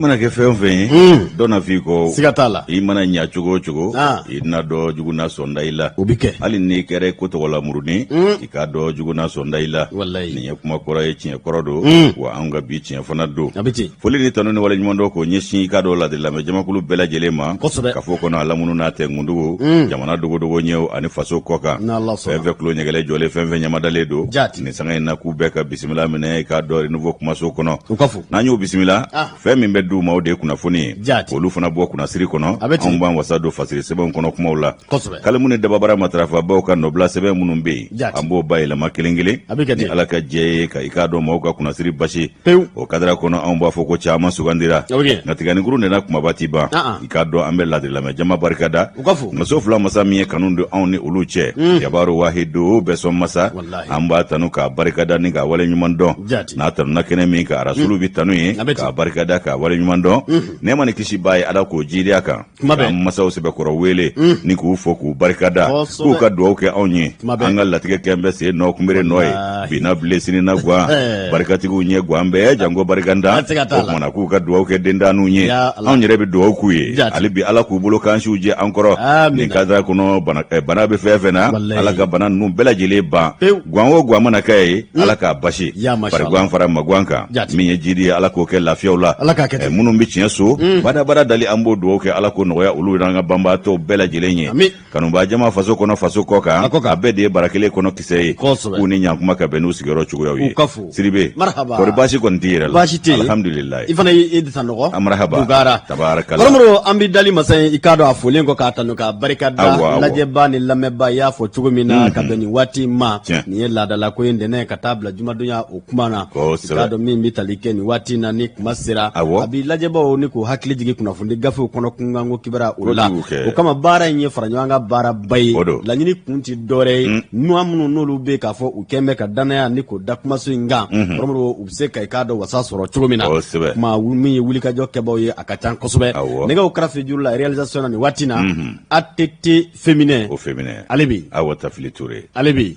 Mana kɛ fɛn o fɛn ye, dɔ na f'i kɔ. Siga t'a la. I mana ɲa cogo o cogo, Ah. i na dɔn jugu na sɔn da i la. O bɛ kɛ. Hali n'i kɛra ko tɔgɔla muruden, i k'a dɔn jugu na sɔn da i la. Walayi. Nin ye kuma kɔrɔ ye, tiɲɛ kɔrɔ don, wa anw ka bi tiɲɛ fana don. A bɛ ten. Foli ni tanu ni waleɲumandɔn k'o ɲɛsin i k'a dɔn ladiri lamɛn jamakulu bɛɛ lajɛlen ma. Kosɛbɛ. Kafo kɔnɔ a lamunu n'a tɛ nkundugu, jamana dogodogo ɲɛw ani faso kɔ kan. N'Ala sɔnna. Fɛn fɛn tulo ɲɛgɛlɛ jɔlen, fɛn fɛn ɲamadalen don. Jaati. Nin sanga in na k'u bɛɛ ka bisimila minɛ i k'a dɔn Renouveau kumaso kɔnɔ. U ka fo. N'an y'o bisimila, Ah. fɛn min bɛ d'u ma, o de ye kunnafoni ye. Jaati. Olu fana bɔ kunnasiri kɔnɔ. A bɛ ten. Anw b'an wasa don fasiri sɛbɛnw kɔnɔ kumaw la. Kalimu ni dababara matarafabaw ka nɔbila sɛbɛn minnu bɛ yen, Jaati. an b'o bayɛlɛma kelen kelen. A bɛ kɛ ni ten. Ala ka jɛ ye ka i k'a dɔn maaw ka kunnasiri basi. Pewu. O kadara kɔnɔ, anw b'a fɔ ko caman sugandira. A bɛ kɛ. Nka tiganikuru nana, kumaba ti ban. Ah, ah. I k'a dɔn an bɛ ladiri lamɛn jama barikada. U ka fo. Muso fila masa min ye kanu don anw ni olu cɛ. Jabaru wahidu bɛɛ sɔn masa. Walahi. An b'a tanu k'a barikada ni k'a waleɲuman dɔn. Jaati. N'a tanuna kɛnɛ min kan, arasulu bɛ tanu ye A bɛ ten. k'a barikada k'a waleɲuman dɔn. Nɛɛma ni kisi b'a ye, Ala k'o jiidi a kan. Kuma bɛɛ. K'an masaw sɛbɛkɔrɔ wele ni k'u fo k'u barikada, k'u ka dugawu kɛ anw ye. Kuma bɛɛ. An ka latigɛ kɛ bɛ sen nɔ kunbere nɔ ye. Walahi. Bi na bilen, sini na guwan. Barikatigiw ɲɛ guwan bɛɛ janko barikanta. An tɛ ka t'a O la. kumana k'u ka dugawu kɛ dentanninw ye. Ya Ala. Anw yɛrɛ bɛ dugawu k'u ye. Jaati. Hali bi Ala k'u bolo kansiw jɛ an kɔrɔ. Amina. Nin kadara kɔnɔ, bana bɛ fɛn fɛn na, Walahi. Ala ka bana ninnu bɛɛ lajɛlen ban. Pewu. Guwan o guwan mana kɛ ye, Ala k'a basi. Ya masha Bari guwan fara maguwan kan. Jaati. Min ye jidi ye, Ala k'o kɛ lafiyaw la. Ala k'a kɛ ten. Minnu bɛ tiɲɛ so badabada dali, an b'o dugawu kɛ, Ala k'o nɔgɔya olu n'an ka banbaatɔw bɛɛ lajɛlen ye. Ami. Kanubaa jama faso kɔnɔ, faso kɔ kan, A kɔ kan. a bɛɛ de ye bara kelen kɔnɔ kisɛ ye. Kosɛbɛ. K'u ni ɲankuma ka bɛn n'u sigiyɔrɔ cogoyaw ye. U ka fo. Siribe. Marhaba. Kɔri baasi kɔni t'i yɛrɛ la? Baasi tɛ yen. Alhamdulilayi. I fana i de sanɔgɔ. Marhaba. Bugara. Tabarakala. Kɔrɔmɔrɔ, an bɛ dali masa ye, i k'a dɔn a folen kɔ k'a tanu k'a barika da. Awɔ, awɔ. Lajɛba ni lamɛnba, i y'a fɔ cogo min na ka bɛn nin waati ma. Tiɲɛ. Nin ye laadalako ye, ntɛnɛn ka taa bila jumadonya o kuma na. Kosɛbɛ. I k'a dɔn min bɛ tali kɛ nin waati in na, ni kuma sera. Awɔ. A b'i lajɛbaw ni k'u hakili jigin kunnafoni gafew kɔnɔ kunkanko kibaruya o la. Kojugu kɛ. O kama baara in ye fara ɲɔgɔn kan baaraba ye. O don. Laɲini kun tɛ dɔwɛrɛ ye. Nuwa minnu n'olu bɛ k'a fɔ u kɛn bɛ ka danaya ni k'o da kumaso in kan. Kɔrɔmɔrɔ, u bɛ se ka i k'a dɔn wasa sɔrɔ cogo min na. Kosɛbɛ. Kuma min ye wulikajɔ kɛbaw ye, a ka ca kosɛbɛ. Awɔ. Nɛgɛw karafe juru la, réalisation na nin waati na, ATT féminin. O féminin. Ale bɛ yen. Awa Tafili Ture. Ale bɛ yen.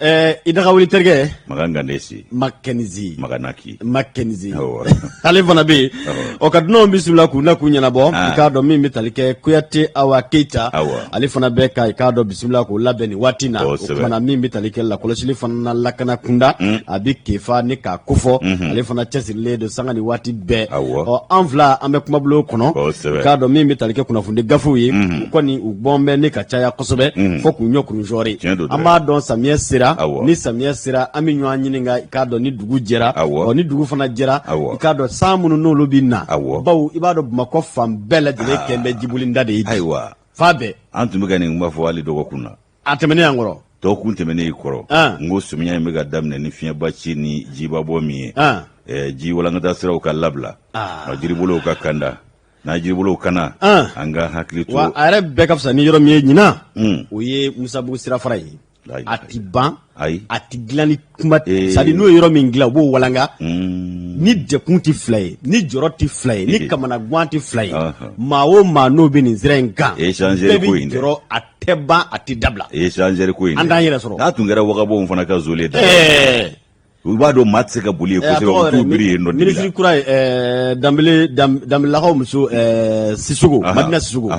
I daga wuli terikɛ. Makan Gandesi. Mackenzie. Maganaki. Mackenzie. Awɔ. Ale fana bɛ yen. Ɔ ka dunanw bisimila k'u na k'u ɲɛnabɔ. Ah. I k'a dɔn min bɛ tali kɛ Kuyate Awa Keyita. Awɔ. Ale fana bɛ ka i k'a dɔn bisimila k'o labɛn nin waati na. O Kosɛbɛ. kumana min bɛ tali kɛ lakɔlɔsili fana na lakana kunda. A bɛ kefa ni k'a kofɔ. Ale fana cɛsirilen don sanga ni waati bɛɛ. Awɔ. Ɔ an fila an bɛ kumabulon kɔnɔ. Kosɛbɛ. I k'a dɔn min bɛ tali kɛ kunnafoni gafew ye. U kɔni u bɔn bɛ ne ka caya kosɛbɛ. Fo k'u ɲɔ kurun sɔɔri. Tiɲɛ don dɛ. An b'a dɔn samiyɛ sera. Awɔ. Ni samiyɛ sera, an bɛ ɲɔgɔn ɲininka, i k'a dɔn ni dugu jɛra. Awɔ. Ɔ ni dugu fana jɛra. Awɔ. I k'a dɔn san minnu n'olu bɛ na. Awɔ. Bawo i b'a dɔn Bamakɔ fan bɛɛ lajɛlen kɛn bɛ jibolinda de ye bi. Ayiwa. Fan bɛɛ. An tun bɛ ka nin kuma fɔ hali dɔgɔkun na. A tɛmɛnen yan kɔrɔ. Dɔgɔkun tɛmɛnen i kɔrɔ. Ah. N ko samiya in bɛ ka daminɛ ni fiɲɛba ci ni jibabɔ min ye. Ah. Ji walankata siraw ka labila. Ah. Ka jiribolow ka kanda. N'a jiribolow kana. Ah. An ka hakili to. Wa a yɛrɛ bɛɛ ka fisa ni yɔrɔ min ye ɲinan. O ye Musabugu sirafara ye. La ilaha A ti ban. Ayi. A ti dilan ni kuma. Eh. C'est à dire n'o ye yɔrɔ min dilan, u b'o walanga. Ni dɛkun tɛ fila ye, ni jɔrɔ tɛ fila ye, ni kamanagan tɛ fila ye. Maa o maa n'o bɛ nin sira in kan, Échangeur bɛɛ ko bɛ in dɛ. jɔrɔ, a tɛ ban, a tɛ dabila. Échangeur ko in An dɛ. t'an yɛrɛ sɔrɔ. N'a tun kɛra wagabɔw fana ka zole da. U b'a dɔn maa tɛ se ka boli yen A kosɛbɛ, tɔgɔ u t'u yɛrɛ, biri yen nɔ dibi la. Minisiri kura ye Danbele Danbelelakaw muso Sisoko, Madina Sisoko.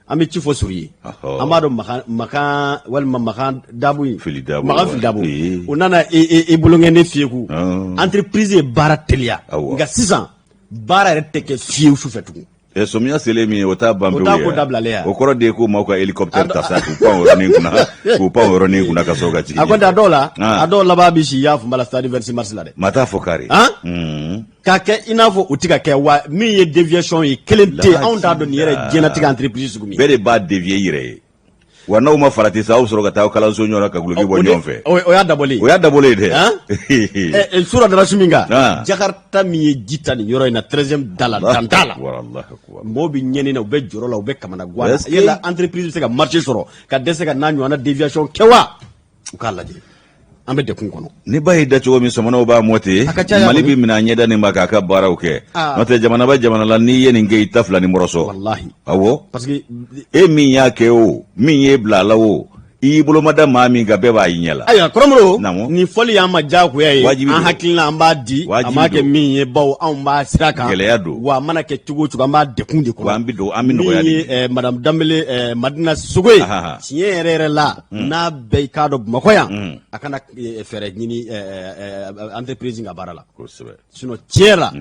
An bɛ ci fɔ sori ye. An b'a dɔn Makan Makan walima Makan Dabo in. Fili Dabo. Makan Fili Dabo. Ee. O nana i bolonkɛnden fiyeku. Ah. Entreprise ye baara teliya. Awɔ. Nka sisan baara yɛrɛ tɛ kɛ fiyewu sufɛ tugun. Sɔmiya selen min ye, o t'a ban O pewu t'a ye ko wa? dabilalen ye wa? O kɔrɔ de ye ko maaw ka hélicoptère ta sa k'u pan o yɔrɔnin kunna, k'u pan o yɔrɔnin kunna ka sɔrɔ ka jigin. A kɔni a dɔw la, Ah. a dɔw laban bɛ si i y'a fɔ la stade 26 mars la dɛ. Maa t'a fɔ kari. Han? K'a kɛ i n'a fɔ u tɛ ka kɛ wa min ye déviation ye kelen tɛ yen, anw t'a dɔn nin yɛrɛ diɲɛlatigɛ entreprise sugu min. Bɛɛ de b'a dévier i yɛrɛ ye. Wa n'aw ma farati sa, aw bɛ sɔrɔ ka taa kalanso ɲɔgɔn na ka guloki bɔ ɲɔgɔn fɛ. O y'a dabɔlen ye. O y'a dabɔlen ye dɛ. Han? Sura dara su min kan. Ah. Jakarta min ye ji ta nin yɔrɔ in na 13e da la, dan t'a la. Allahu akbar. Mɔgɔw bɛ ɲɛni na, u bɛ jɔrɔ la, u bɛ kamanagan na. Est-ce que- Yala entreprise bɛ se ka marché sɔrɔ ka dɛsɛ ka n'a ɲɔgɔnna déviation kɛ wa? U k'a lajɛ. An bɛ degun kɔnɔ. Ni ba y'i da cogo min, sɔmɔnɔw b'a mɔ ten. A ka ca ya Mali kɔni. bɛ minɛ a ɲɛda nin ma k'a ka baaraw kɛ. Ah. N'o tɛ, jamana bɛ jamana la, n'i ye nin kɛ, i ta fila ni mɔrɔsɔ. Walahi. Awɔ. Parce que E min y'a kɛ o, min y'e bila a la o, I y'i bolo ma da maa min kan, bɛɛ b'a y'i ɲɛ la. Ayiwa kɔrɔmoro, nin fɔli y'an ma diyagoya ye. Wajibi an don. Hakilina an b'a di, a Wajibi m'a kɛ don. min ye, bawo anw b'a sira kan. Gɛlɛya don. Wa a mana kɛ cogo o cogo, an b'a dekun de kɔnɔ. Wa an bɛ don, an bɛ nɔgɔya min de. ye madame Danbele, Madina Sisoko ye, tiɲɛ yɛrɛ yɛrɛ la, n'a bɛɛ i k'a dɔn Bamakɔ yan, a kana fɛɛrɛ ɲini entreprise ka baara la. Sinon tiɲɛ la,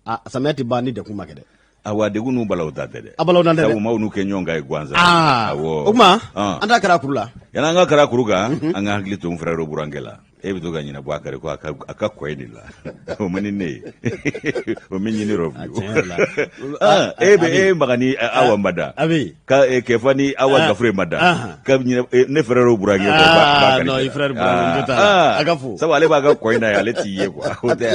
a samiya tɛ ban ni dekun ma kɛ dɛ. Awa, degun n'u balaw ta tɛ dɛ. A balaw tɛ dɛ. Sabu maaw n'u kɛ ɲɔgɔn kan ye gansan. Awɔ. O tuma an t'a kɛra kuru la. Yan'an ka kara kuru kan, an ka hakili to n frère burankɛ la. E bɛ to ka ɲinɛ bɔ a kari ko a ka kɔ ye de la. O man di ne ye. O min ɲini rɔ. E bɛ e maga ni Awa ma da. A bɛ. Ka kɛfa ni Awa Gafure ma da. Ka ne frère burankɛ kɔ. Ah non, i frère burankɛ t'a la. A ka fo. Sabu ale b'a ka kɔ in na ye, ale t'i ye quoi. O tɛ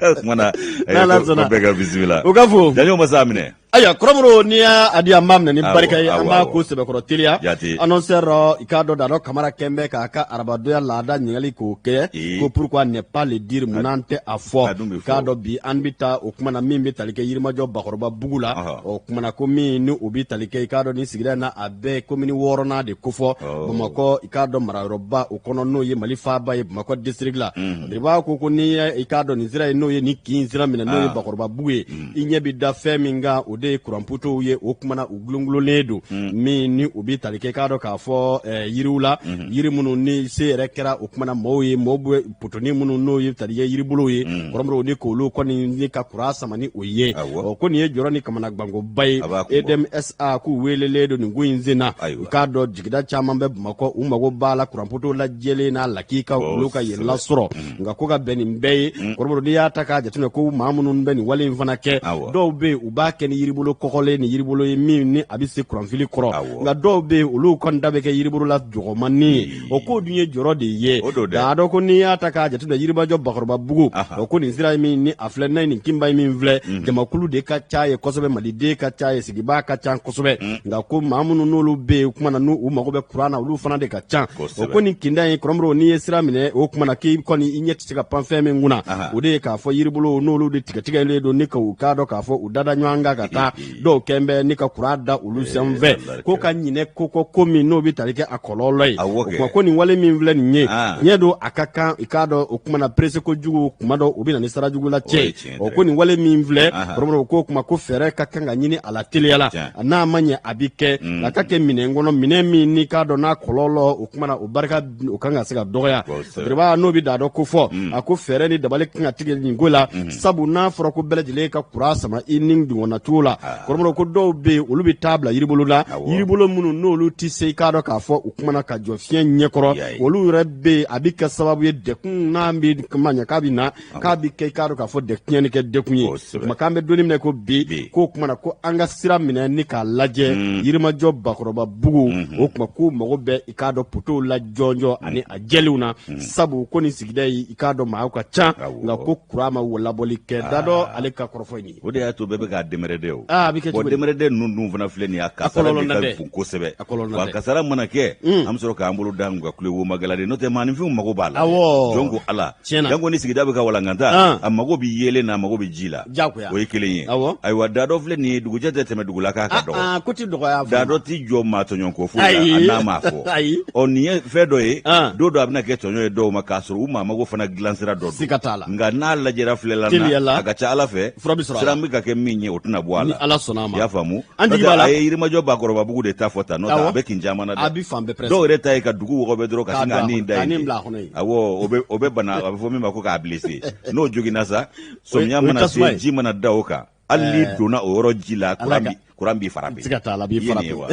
o tuma na. N'Ala sɔnna. Ko bɛɛ ka bisimila. O ka fo. Janjo masa minɛ. Ayiwa kɔrɔmoro, n'i y'a di, an b'a minɛ ni barika ye, an b'a ko sɛbɛkɔrɔ teliya. Jate. Annonceur, i k'a dɔn Dadɔ Kamara kɛn bɛ k'a ka arabadonya laada ɲininkali k'o kɛ ko pourquoi ne pas le dire, munna an tɛ a fɔ? I k'a dɔn bi an bɛ taa o kuma na min bɛ tali kɛ Yirimajɔ Bakɔrɔba bugu la. O kuma na ko min ni o bɛ tali kɛ, i k'a dɔn nin sigida in na, a bɛ komini wɔɔrɔnan de kofɔ Bamakɔ, i k'a dɔn marayɔrɔba o kɔnɔ, n'o ye Mali faaba ye, Bamakɔ district la. B'a ko n'i i k'a dɔn nin sira ye, n'o ye nin kin sira minɛ, n'o ye Bakɔrɔba bugu ye, i ɲɛ bɛ da fɛn min kan, o de ye kuranpotow ye. O kuma na u gulongulonnen don, min ni u bɛ tali kɛ, k'a dɔn k'a fɔ yiriw la, yiri minnu ni se yɛrɛ kɛra o kuma na maaw ye, maaw bɛ potoni minnu n'o ye tali kɛ yiribolow ye, kɔrɔmɔrɔw ni k'olu kɔni ni ka kuran sama ni o ye. Ɔ, ko nin ye jɔrɔ ni kamanagankoba ye. EDM SA k'u welelen don nin ko in sen na. U k'a dɔn jigida caman bɛ Bamakɔ, u mago b'a la kuranpoto lajɛlen n'a lakika, olu ka yen lasɔrɔ. Nka ko ka bɛn nin bɛɛ ye, kɔrɔmɔrɔ, n'i y'a ta k'a jateminɛ ko maa minnu bɛ nin wale in fana kɛ, dɔw bɛ yen, u b'a kɛ ni yiribolo kɔgɔlen ni yiribolo ye min ni a bɛ se kuranfili kɔrɔ. Nka dɔw bɛ yen, olu kɔni da bɛ kɛ yiribolo la jɔgɔmannin ye. O ko dun ye jɔrɔ de ye. K'a dɔn ko n'i y'a ta k'a jateminɛ Yirimajɔ Bakɔrɔba bugu, o ko nin sira min ni a filɛ n'a ye, nin kinba in min filɛ, jamakulu de ka ca ye kosɛbɛ, maliden ka ca ye, sigibaa ka ca kosɛbɛ. Nka ko maa minnu n'olu bɛ yen kuma na n'u mago bɛ kuran na, olu fana de ka ca. O ko nin kinda in, kɔrɔmɔrɔ, n'i ye sira minɛ o kuma na k'i kɔni i ɲɛ tɛ se ka pan fɛn min kunna, o de ye k'a fɔ yiribolo n'olu de tigɛtigɛlen don ni ka u k'a dɔn k'a fɔ u dada ɲɔgɔn kan ka taa, dɔw kɛn bɛ ni ka kuran da olu sanfɛ, ko ka ɲinɛ ko kɔ, ko min n'o bɛ tali kɛ a kɔlɔlɔ ye. O kuma ko nin wale min filɛ nin ye, tiɲɛ don, a ka kan i k'a dɔn o kuma na pressé kojugu kuma dɔ, o bɛ na ni sira jugu la cɛ. O ko nin wale min filɛ, kɔrɔmɔrɔ, ko kuma ko fɛɛrɛ ka kan ka ɲini a la teliya la. N'a ma ɲɛ a bɛ kɛ, a ka kɛ minɛn kɔnɔ, minɛn min n'i k'a dɔn n'a kɔlɔlɔ o kuma na o barika o kan ka se ka dɔgɔya. Biriba n'o bɛ Dadɔ ko fɔ, a ko fɛɛrɛ ni dabali kan ka tigɛ nin ko la, sabu n'a fɔra ko bɛɛ lajɛlen ka kuran sama i ni dungɔnna cogo la, kɔrɔmɔrɔ, ko dɔw bɛ yen, olu bɛ taa bila yiribolo la, yiribolo minnu n'olu tɛ se i k'a dɔn k'a fɔ u kumana ka jɔ fiɲɛ ɲɛkɔrɔ, olu yɛrɛ bɛ yen, a bɛ kɛ sababu ye dɛkun n'a bɛ ma ɲɛ k'a bɛ na k'a bɛ kɛ i k'a dɔn k'a fɔ tiɲɛni kɛ dɛkun ye. Kuma k'an bɛ don min na ko bi, k'o kuma na ko an ka sira minɛ ni k'a lajɛ Yirimajɔ Bakɔrɔba bugu, o kuma k'u mago bɛ i k'a dɔn potow la jɔnjɔn ani a jɛlenw na, sabu ko nin sigida in, i k'a dɔn maaw ka ca, nka ko kuran ma labɔli kɛ. Dadɔ ale ka kɔrɔfɔ in ye. O de y'a to bɛɛ bɛ k'a démerder o. Aa, a bɛ kɛ cogo di? Bon, démerder ninnu dun fana filɛ nin ye, a kasara de ka bon kosɛbɛ. A kɔlɔlɔ wa tɛ. Kasara mana kɛ, an bɛ sɔrɔ k'an bolo da an kun ka kule womagala de, n'o tɛ maaninfinw mago b'a la. Awɔ. Jɔn ko Ala. Tiɲɛ na. Janko ni sigida bɛ ka walankata, a mago bɛ yeelen na, a mago bɛ ji la. Diyagoya. O ye kelen ye. Awɔ. Ayiwa, Dadɔ filɛ nin ye, dugujɛ tɛ tɛmɛ dugu la k'a ka dɔgɔ. Aa, ko ti dɔgɔya fana. Dadɔ ti jɔ maa tɔɲɔ ko foyi la, Ayi. a n'a m'a fɔ. Ayi. Ɔ, nin ye fɛn dɔ ye, don dɔ a bɛna kɛ tɔɲɔ ye dɔw ma, k'a sɔrɔ u maa mago fana dilan sira dɔ don. Siga t'a la. Nka n'a lajɛra filɛla Teliya na, la. a ka ca Ala fɛ, Fura bɛ sɔrɔ a la. sira bɛ ka kɛ min ye, o tɛna bɔ a la. Ni Ala sɔnna a ma. I y'a faamu. An jigi b'a la. A ye Yirimajɔ Bakɔrɔbabugu de ta fɔ tan, n'o tɛ a bɛ kin caman na dɛ. A bɛ fan bɛɛ presque. Dɔw yɛrɛ ta ye ka dugu wɔgɔbɛ dɔrɔn ka sin k'a ni da yen. K'a yen. ni bila a kɔnɔ yen. Awɔ, o bɛ bana, a bɛ fɔ min ma ko k'a blessé. N'o joginna sa, sɔmiya mana se, ji mana da o kan, hali n'i donna o yɔrɔ ji la, kuran b'i frappé. Siga t'a la, a b'i frappé. Wa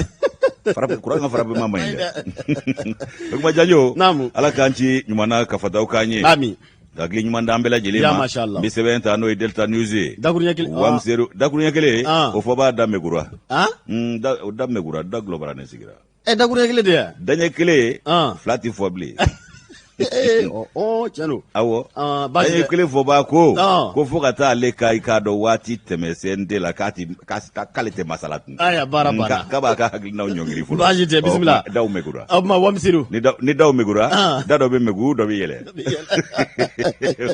frappé, kuran ka frappé ma ɲi dɛ. O kuma Janjo, Ala k'an ci ɲuman na, ka fataw k'an ye. Amin. Hakili ɲuman d'an bɛɛ lajɛlen ma. Masha Allah. N bɛ sɛbɛn ta, n'o ye Delta News ye. Dakuruɲɛ kelen. Wamiseru, dakuruɲɛ kelen, o fɔ b'a da mɛgura. O da mɛgura, da gulɔbara ne sigira. Ɛ, dakuruɲɛ kelen de ya? Daɲɛ kelen, fila tɛ fɔ bilen. Ɔ, tiɲɛ don. Awɔ, daɲɛ kelen fɔbaa ko ko fo ka taa ale ka i k'a dɔn waati tɛmɛ CNT la, k'ale tɛ masala tun. Ayiwa, baara banna. K'a b'a ka hakilinaw ɲɔngiri fɔlɔ. Baasi tɛ, bisimila. Daw mɛgura. O tuma Wamiseru. Ni daw mɛgura, da dɔ bɛ mɛgu, dɔ bɛ yɛlɛ.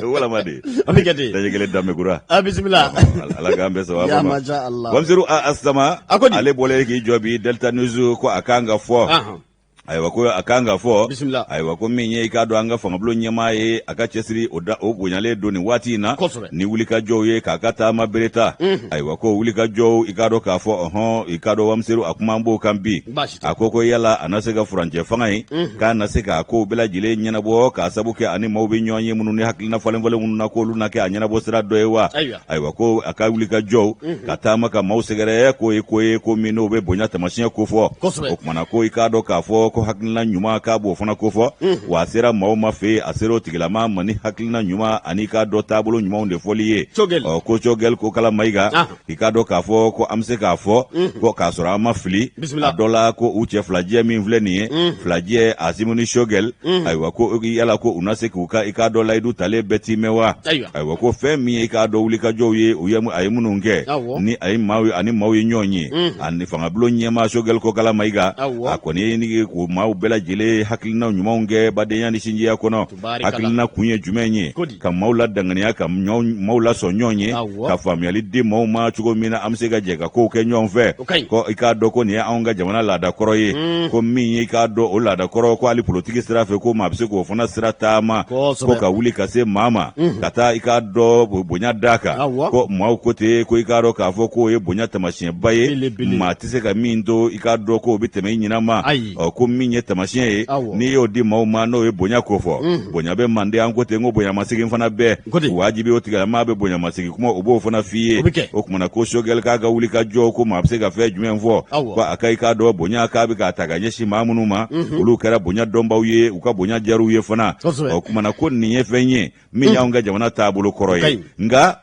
Walama de. An bɛ kɛ ten. Daɲɛ kelen da mɛgura. A bisimila. Ala k'an bɛɛ sababa Ya ma. masha Allah. Wamiseru a Asama. A ko di? Ale bɔlen k'i jɔ bi Delta News ko a kan ka fɔ. Ayiwa, ko a kan ka fɔ. Bisimila. Ayiwa, ko min ye i k'a dɔn an ka fangabulon ɲɛmaa ye, a ka cɛsiri o da o bonyalen don nin waati in na ni wulikajɔw ye k'a ka taama bere ta. Ayiwa, ko wulikajɔw, i k'a dɔn k'a fɔ ɔhɔn, i k'a dɔn Wamiseru, a kuma an b'o kan bi. A ko ko yala a na se ka furancɛ fanga in, k'a na se k'a kow bɛɛ lajɛlen ɲɛnabɔ, k'a sabu kɛ ani maaw bɛ ɲɔgɔn ye minnu ni hakilina falen falen minnu na, k'olu na kɛ a ɲɛnabɔ sira dɔ ye wa? Ayiwa, ko a ka wulikajɔw ka taama ka maaw sɛgɛrɛ, k'o ye ko ye ko min n'o bɛ bonya taamasiyɛn kofɔ. O kumana ko i k'a dɔn k'a fɔ ko hakilina ɲuman, k'a b'o fana kofɔ, wa a sera maaw ma fɛ yen, a sera o tigilama ma ni hakilina ɲuman ani i k'a dɔn taabolo ɲumanw de fɔli ye. Ɔ, ko Choguel Kokala Mayiga, i k'a dɔn k'a fɔ ko an bɛ se k'a fɔ ko k'a sɔrɔ an ma fili a dɔ la, ko u cɛ filajɛ min filɛ nin ye, filajɛ Asimi ni Choguel, ayiwa, ko yala ko u na se k'u ka i k'a dɔn layidu talen bɛɛ tiimɛ wa? Ayiwa, ko fɛn min ye i k'a dɔn wulikajɔw ye, u ye a ye minnu kɛ ni a ye maaw ani maaw ye ɲɔgɔn ye, ani fangabulon ɲɛmaa Choguel Kokala Mayiga, a kɔni ye ni k'o maaw bɛɛ lajɛlen hakilina ɲumanw kɛ badenya ni sinjiya kɔnɔ. Hakilina kun ye jumɛn ye? Ka maaw ladanganiya, ka maaw lasɔn ɲɔgɔn ye, ka faamuyali di maaw ma cogo min na an bɛ se ka jɛ ka kow kɛ ɲɔgɔn fɛ. Ko i k'a dɔn ko nin ye anw ka jamana laada kɔrɔ ye, ko min ye i k'a dɔn o laada kɔrɔ, ko hali politiki sira fɛ, ko maa bɛ se k'o fana sira taama, ko ka wuli ka se maa ma, ka taa i k'a dɔn bonya d'a kan. Ko maaw ko ten, ko i k'a dɔn k'a fɔ k'o ye bonya taamasiyɛnba ye, maa tɛ se ka min to i k'a dɔn k'o bɛ tɛmɛ i ɲinama. Ɔ, ko min ye taamasiyɛn ye, n'i y'o di maaw ma, n'o ye bonya kofɔ, bonya bɛ mande, an ko ten ko bonyamasegin fana bɛɛ wajibi, o tigilama bɛ bonyamasegin kuma, o b'o fana f'i ye. O kumana ko Choguel k'a ka wuli ka jɔ, ko maa bɛ se ka fɛn jumɛn fɔ? Ko a ka i k'a dɔn bonya k'a bɛ k'a ta ka ɲɛsin maa minnu ma, olu kɛra bonya dɔnbaw ye, u ka bonya diyar'u ye fana. O kumana ko nin ye fɛn ye min y'anw ka jamana taabolo kɔrɔ ye. Nka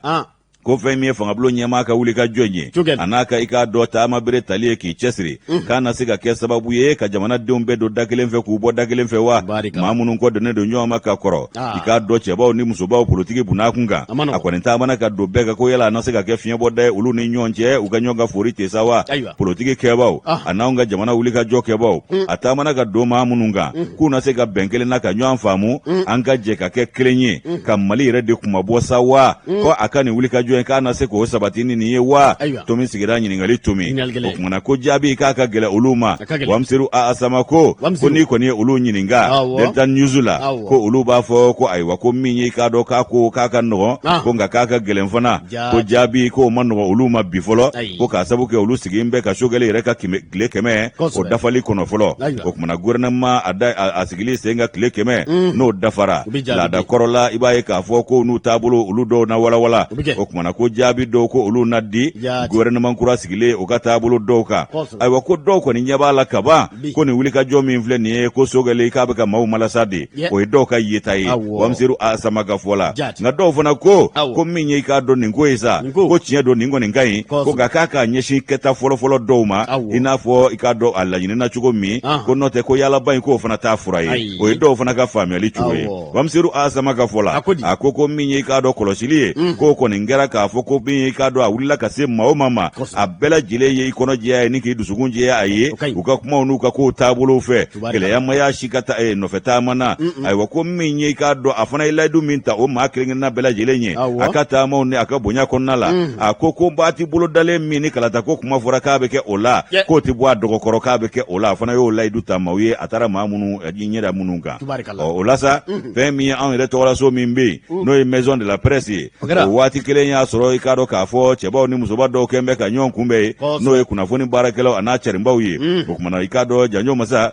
ko fɛn min ye fangabulon ɲɛmaa ka wuli ka jɔ ye, a n'a ka i k'a dɔn taama bere tali ye k'i cɛsiri, k'a na se ka kɛ sababu ye ka jamanadenw bɛɛ don da kelen fɛ k'u bɔ da kelen fɛ wa? Maa minnu kɔ donnen don ɲɔgɔn ma ka kɔrɔ, i k'a dɔn cɛbaw ni musobaw politiki bunakun kan, a kɔni taamana ka don bɛɛ kan, ko yala a na se ka kɛ fiɲɛbɔda ye olu ni ɲɔgɔn cɛ, u ka ɲɔgɔn ka fori tɛ sa wa? Politiki kɛbaw a n'anw ka jamana wulikajɔ kɛbaw, a taamana ka don maa minnu kan, k'u na se ka bɛn kelen na ka ɲɔgɔn faamu, an ka jɛ ka kɛ kelen ye ka Mali yɛrɛ de kunmabɔ sa wa? Ko a ka nin wulikajɔ in, k'a na se k'o sabati ni nin ye wa? Tomi sigira ɲininkali tomi. O kumana ko jaabi k'a ka gɛlɛn olu ma. Wamiseru a Sama ko ko n'i kɔni ye olu ɲininka Delta News la, ko olu b'a fɔ ko ayiwa, ko min ye i k'a dɔn k'a ko k'a ka nɔgɔn, ko nka k'a ka gɛlɛn fana, ko jaabi k'o ma nɔgɔn olu ma bi fɔlɔ, ko k'a sabu kɛ olu sigilen bɛ ka Choguel yɛrɛ ka tile 100 o dafali kɔnɔ fɔlɔ. O kumana gouvernement a sigili sen ka tile 100, n'o dafara, laada kɔrɔ la, i b'a ye k'a fɔ ko n'u taabolo olu dɔw na walawala. O kumana ko jaabi dɔw ko olu na di gouvernement kura sigilen o ka taabolo dɔw kan. Ayiwa, ko dɔw kɔni ɲɛ b'a la kaban ko nin wulikajɔ min filɛ nin ye, ko Choguel k'a bɛ ka maaw malasa de, o ye dɔw ka yeta ye, Wamiseru a Sama ka fɔ la. Nka dɔw fana ko ko min ye i k'a dɔn nin ko ye sa, ko tiɲɛ don, nin kɔni ka ɲi, ko nka k'a k'a ɲɛsin kɛta fɔlɔfɔlɔ dɔw ma, i n'a fɔ i k'a dɔn a laɲinina cogo min, ko n'o tɛ ko yaalaba in k'o fana t'a fura ye. O ye dɔw fana ka faamuyali cogo ye, Wamiseru a Sama ka fɔ la. A ko ko min ye i k'a dɔn kɔlɔsili ye, k'o kɔni kɛra k'a fɔ ko min ye i k'a dɔn a wulila ka se maa o maa ma, a bɛɛ lajɛlen ye i kɔnɔ jɛya ye ni k'i dusukun jɛya a ye, u ka kumaw n'u ka kow taabolow fɛ, gɛlɛya ma y'a si ka nɔfɛ taama na. Ayiwa, ko min ye i k'a dɔn a fana ye layidu min ta o maa kelen-kelenna bɛɛ lajɛlen ye a ka taamaw ni a ka bonya kɔnɔna la, a ko ko waati bolodalen min ni kalata ko kuma fɔra k'a bɛ kɛ o la, k'o tɛ bɔ a dɔgɔkɔrɔ k'a bɛ kɛ o la. A fana y'o layidu ta maaw ye, a taara maa minnu ɲɛda minnu kan. O la sa, fɛn min ye anw yɛrɛ tɔgɔlaso min bɛ yen, n'o ye Maison de la Presse ye, o waati kelen y'a sɔrɔ i k'a dɔn k'a fɔ cɛbaw ni musoba dɔw kɛn bɛ ka ɲɔgɔn kunbɛn yen, n'o ye kunnafoni baarakɛlaw a n'a cɛrinbaw ye. O kumana i k'a dɔn janjo masa,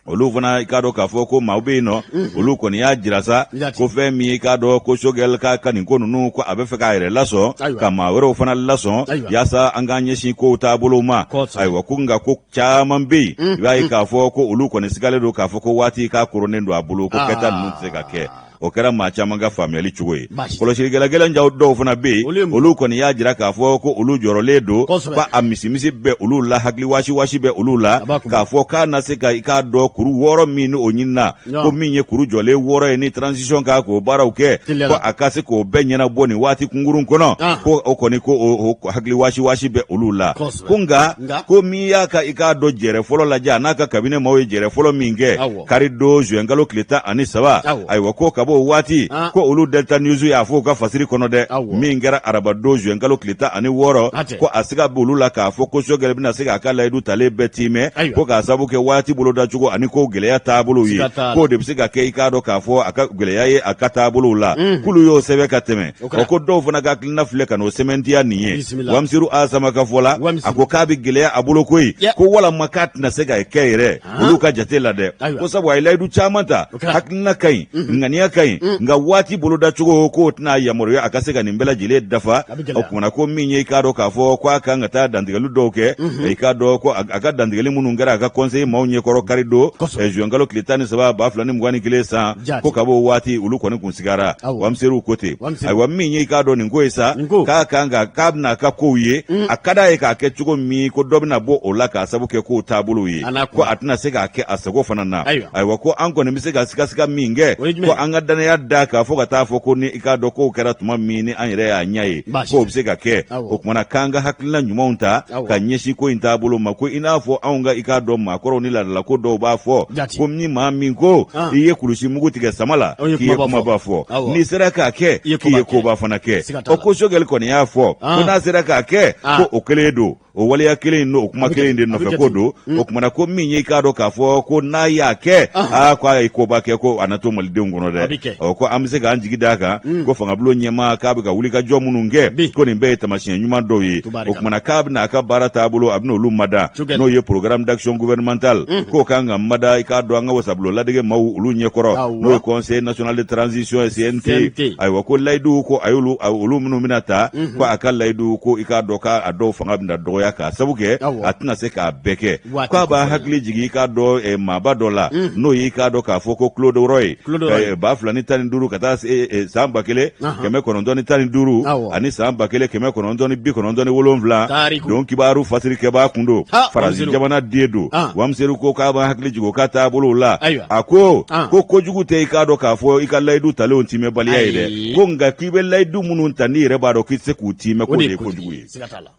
olu fana i k'a dɔn k'a fɔ ko maaw bɛ yen nɔ, olu kɔni y'a jira sa ko fɛn min ye i k'a dɔn ko Choguel ka ka nin ko ninnu, ko a bɛ fɛ k'a yɛrɛ lasɔn ka maa wɛrɛw fana lasɔn yaasa an k'an ɲɛsin kow taabolow ma. Ayiwa, ko nka ko caman bɛ yen, i b'a ye k'a fɔ ko olu kɔni sigalen don k'a fɔ ko waati k'a koronnen don a bolo, ko kɛta ninnu tɛ se ka kɛ. O kɛra maa caman ka faamuyali cogo ye. Kɔlɔsilikɛla gɛlɛn jaw dɔw fana bɛ yen, olu kɔni y'a jira k'a fɔ ko olu jɔrɔlen don, ko a misimisi bɛ olu la, hakili wasiwasi bɛ olu la k'a fɔ k'a na se ka i k'a dɔn kuru 6 min o ɲinina, ko min ye kuru jɔlen 6 ye ni transition k'a k'o baaraw kɛ, ko a ka se k'o bɛɛ ɲɛnabɔ nin waati kunkurun kɔnɔ, ko o kɔni ko o hakili wasiwasi bɛ olu la. Ko nka ko min y'a ka i k'a dɔn jɛrɛ fɔlɔ lajɛ, a n'a ka kabine maaw ye jɛrɛ fɔlɔ min kɛ kari don zuwɛnkalo tile 13, ayiwa, ko ka kab'o waati Ah. ko olu Delta News y'a fɔ u ka fasiri kɔnɔ dɛ Awɔ. min kɛra arabadon juin kalo tile 16 Hatɛ. ko a siga b'olu la k'a fɔ ko Sogɛli bɛna se k'a ka layidu talen bɛɛ tiimɛ Ayiwa. ko k'a sabu kɛ waati bolodacogo ani ko gɛlɛya taabolow ye Siga t'a la. k'o de bɛ se ka kɛ i k'a dɔn k'a fɔ a ka gɛlɛya ye a ka taabolow la k'olu y'o sɛbɛn ka tɛmɛ O kɛra. o ko dɔw fana ka hakilina filɛ ka n'o sɛmɛntiya nin ye Bisimila. Wamisiru Asama ka fɔ la Wamisiru. a ko k'a bɛ gɛlɛya a bolo koyi Yeah. ko walama k'a tɛna se ka kɛ yɛrɛ olu ka jate la dɛ Ayiwa. ko sabu a ye layidu caman ta O kɛra. hakilina ka ɲi ŋaniya ka ɲi nka waati bolodacogo k'o tɛna yamaruya a ka se ka nin bɛɛ lajɛlen dafa A bɛ gɛlɛya. o kumana ko min ye i k'a dɔn k'a fɔ ko a kan ka taa dantigɛli dɔw kɛ i k'a dɔn ko a ka dantigɛli minnu kɛra a ka conseil maaw ɲɛkɔrɔ kari don Kosɛbɛ. juin kalo tile 13 2021 san Jaati. ko kab'o waati olu kɔni kun sigara Awɔ. Wamisiru ko ten Wamisiru. ayiwa min ye i k'a dɔn nin ko ye sa Nin ko. k'a kan ka k'a bɛna a ka kow ye a ka d'a ye k'a kɛ cogo min ko dɔ bɛna bɔ o la k'a sabu kɛ kow taabolow ye A n'a ko kuma. a tɛna se k'a kɛ a sago fana na Ayiwa. ayiwa ko an kɔni bɛ se ka sigasiga min kɛ O ye jumɛn ko ye? an ka danaya da k'a fɔ ka taa fɔ ko ni i k'a dɔn kow kɛra tuma min ni an yɛrɛ y'a ɲɛ ye Baasi k'o tɛ. bɛ se ka kɛ Awɔ. o kumana k'an ka hakilina ɲumanw ta Awɔ. ka ɲɛsin ko in taabolo ma ko i n'a fɔ anw ka i k'a dɔn maakɔrɔw ni laadalako dɔw b'a fɔ Jati. ko ni maa min ko Ah. i ye kulusi mugu tigɛ sama la O ye k'i ye kumaba kumaba fɔ. fɔ Awɔ. n'i sera k'a kɛ I ye k'i ye koba kɛ. koba fana kɛ Siga t'a o la. ko Sogɛli kɔni y'a fɔ Ah. ko n'a sera k'a kɛ Ah. ko o kelen don o waleya kelen in n'o kuma A bɛ kelen in de kɛ ten, a bɛ nɔfɛ kɛ ko ten. don o kumana ko min ye i k'a dɔn k'a fɔ ko n'a y'a kɛ aa ko a ye koba kɛ ko a na to malidenw kɔnɔ A bɛ dɛ kɛ. ɔ ko an bɛ se k'an jigi d'a kan ko fangabulon ɲɛmaa k'a bɛ ka wulikajɔ minnu kɛ Bi. ko nin bɛɛ ye taamasiyɛn ɲuman dɔw ye Tubaarikala. o kumana k'a bɛna a ka baara taabolo a bɛna olu mada Sogɛli. n'o ye programme d'action gouvernementale k'o kan ka mada i k'a dɔn an ka wasabulon ladege maaw olu ɲɛkɔrɔ Awɔ. n'o ye conseil national de transition ye CNT CNT. ayiwa ko layidu ko a y'olu olu minnu bɛna ta ko a ka layidu ko i k'a dɔn k'a dɔw fanga bɛna dɔgɔya k'a sabu kɛ Awɔ. a tɛna se k'a bɛɛ kɛ Waati k'a b'a kofɔlen. hakili jigin i k'a dɔn maaba dɔ la n'o ye i k'a dɔn k'a fɔ ko Claude Roy Claude Roy. 2015 ka taa se san 1915 Awɔ. ani san 1997 Tariku. don kibaru fasirikɛbaa kun don Ha, faransi Wamseru. jamana den don Ah. Wamseru ko k'a b'a hakili jigin o ka taabolow la Ayiwa. a ko Ah. ko kojugu tɛ i k'a dɔn k'a fɔ i ka layidu talenw tiimɛbaliya ye dɛ Ayi. ko nka k'i bɛ layidu minnu ta n'i yɛrɛ b'a dɔn k'i tɛ se k'u tiimɛ k'o de ye kojugu ye Siga t'a la.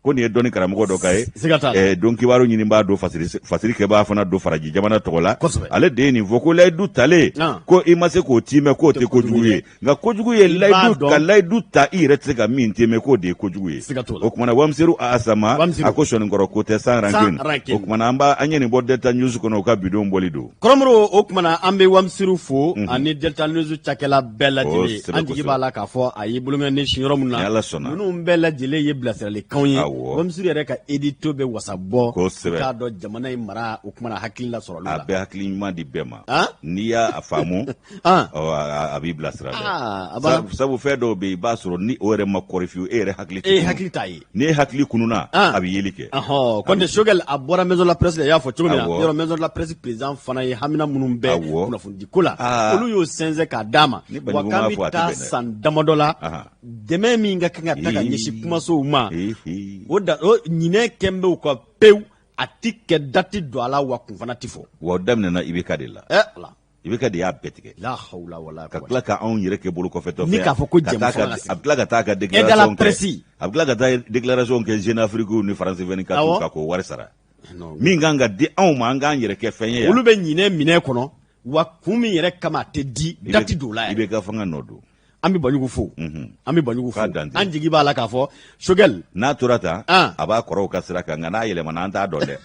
ko nin ye dɔnni karamɔgɔ dɔ ka ye Siga t'a la. Don kibaru ɲinibaa don fasirikɛbaa fana don faraji jamana tɔgɔ la Kosɛbɛ. ale de ye nin fɔ ko layidu talen Ah. ko i ma se k'o tiimɛ k'o tɛ kojugu ye nka kojugu ye I b'a layidu dɔn. ka layidu ta i yɛrɛ tɛ se ka min tiimɛ k'o de ye kojugu ye Siga t'o la. o kumana Wamseru Asama Wamseru. a ko sɔninkɔrɔ ko tɛ sans rancune rancune. o kumana an b'a an ye nin bɔ Delta News kɔnɔ u ka bidon bɔli don Kɔrɔmuru o kumana an bɛ Wamseru fo ani Delta News cakɛla bɛɛ lajɛlen Kosɛbɛ, an jigi kosɛbɛ. b'a la k'a fɔ a ye bolonkɔni sin yɔrɔ min na Ni Ala sɔnna. ninnu bɛɛ lajɛlen ye bilasiralikanw ye Awɔ. Wamseru yɛrɛ ka édito bɛ wasa bɔ Kosɛbɛ. k'a dɔn jamana in mara o kumana hakili la sɔrɔli a la bɛ hakili ɲuman di bɛɛ ma Ah? n'i y'a faamu Ah. ɔ, a b'i bilasira dɛ Ah, a b'a- Sabu fɛn dɔw bɛ yen i b'a sɔrɔ ni o yɛrɛ ma kɔri fiyewu e yɛrɛ hakili tɛ e kunu. hakili t'a ye n'e hakili kununa Ah. a bɛ yeli kɛ Ɔhɔ, kɔntɛ Sogɛl a bɔra maison de la presse la i y'a fɔ cogo min na Awɔ. yɔrɔ maison de la presse président fana ye hamina minnu bɛ Awɔ. kunnafonidi ko la Ah. olu y'o sɛnsɛn k'a d'a ma Ni wa Banjugu k'an m'a bɛ fɔ, a tɛ taa bɛn dɛ. san damadɔ la Ahan. dɛmɛ min ka kan ka taa ka ɲɛsin kumasow ma Ehe. o da o ɲinɛ kɛn bɛ u ka pewu a ti kɛ dati don a la wa kun fana ti fɔ wa o daminɛna IBK de la ɛ ala IBK de y'a bɛɛ tigɛ la hawla wala ka quwwata. tila ka anw yɛrɛ kɛ bolo kɔfɛtɔ Ni k'a fɔ ko jɛmu fanga ka sigi. a bɛ tila ka taa ka Aide à la déclaration kɛ presse. a bɛ tila ka taa déclaration kɛ Jeune Afrique ni France 24 Awɔ. kan k'o wari sara Non. min kan ka di anw ma an k'an yɛrɛ kɛ fɛn ye yan olu bɛ ɲinɛ minɛ kɔnɔ wa kun min yɛrɛ kama a tɛ di dati don la yɛrɛ IBK fanga nɔ don an bɛ Banjugu fo an bɛ Banjugu fo K'a dan tɛ. an jigi b'a la k'a fɔ Sogɛl n'a tora tan Ah. a b'a kɔrɔw ka sira kan nka n'a yɛlɛmana an t'a dɔn dɛ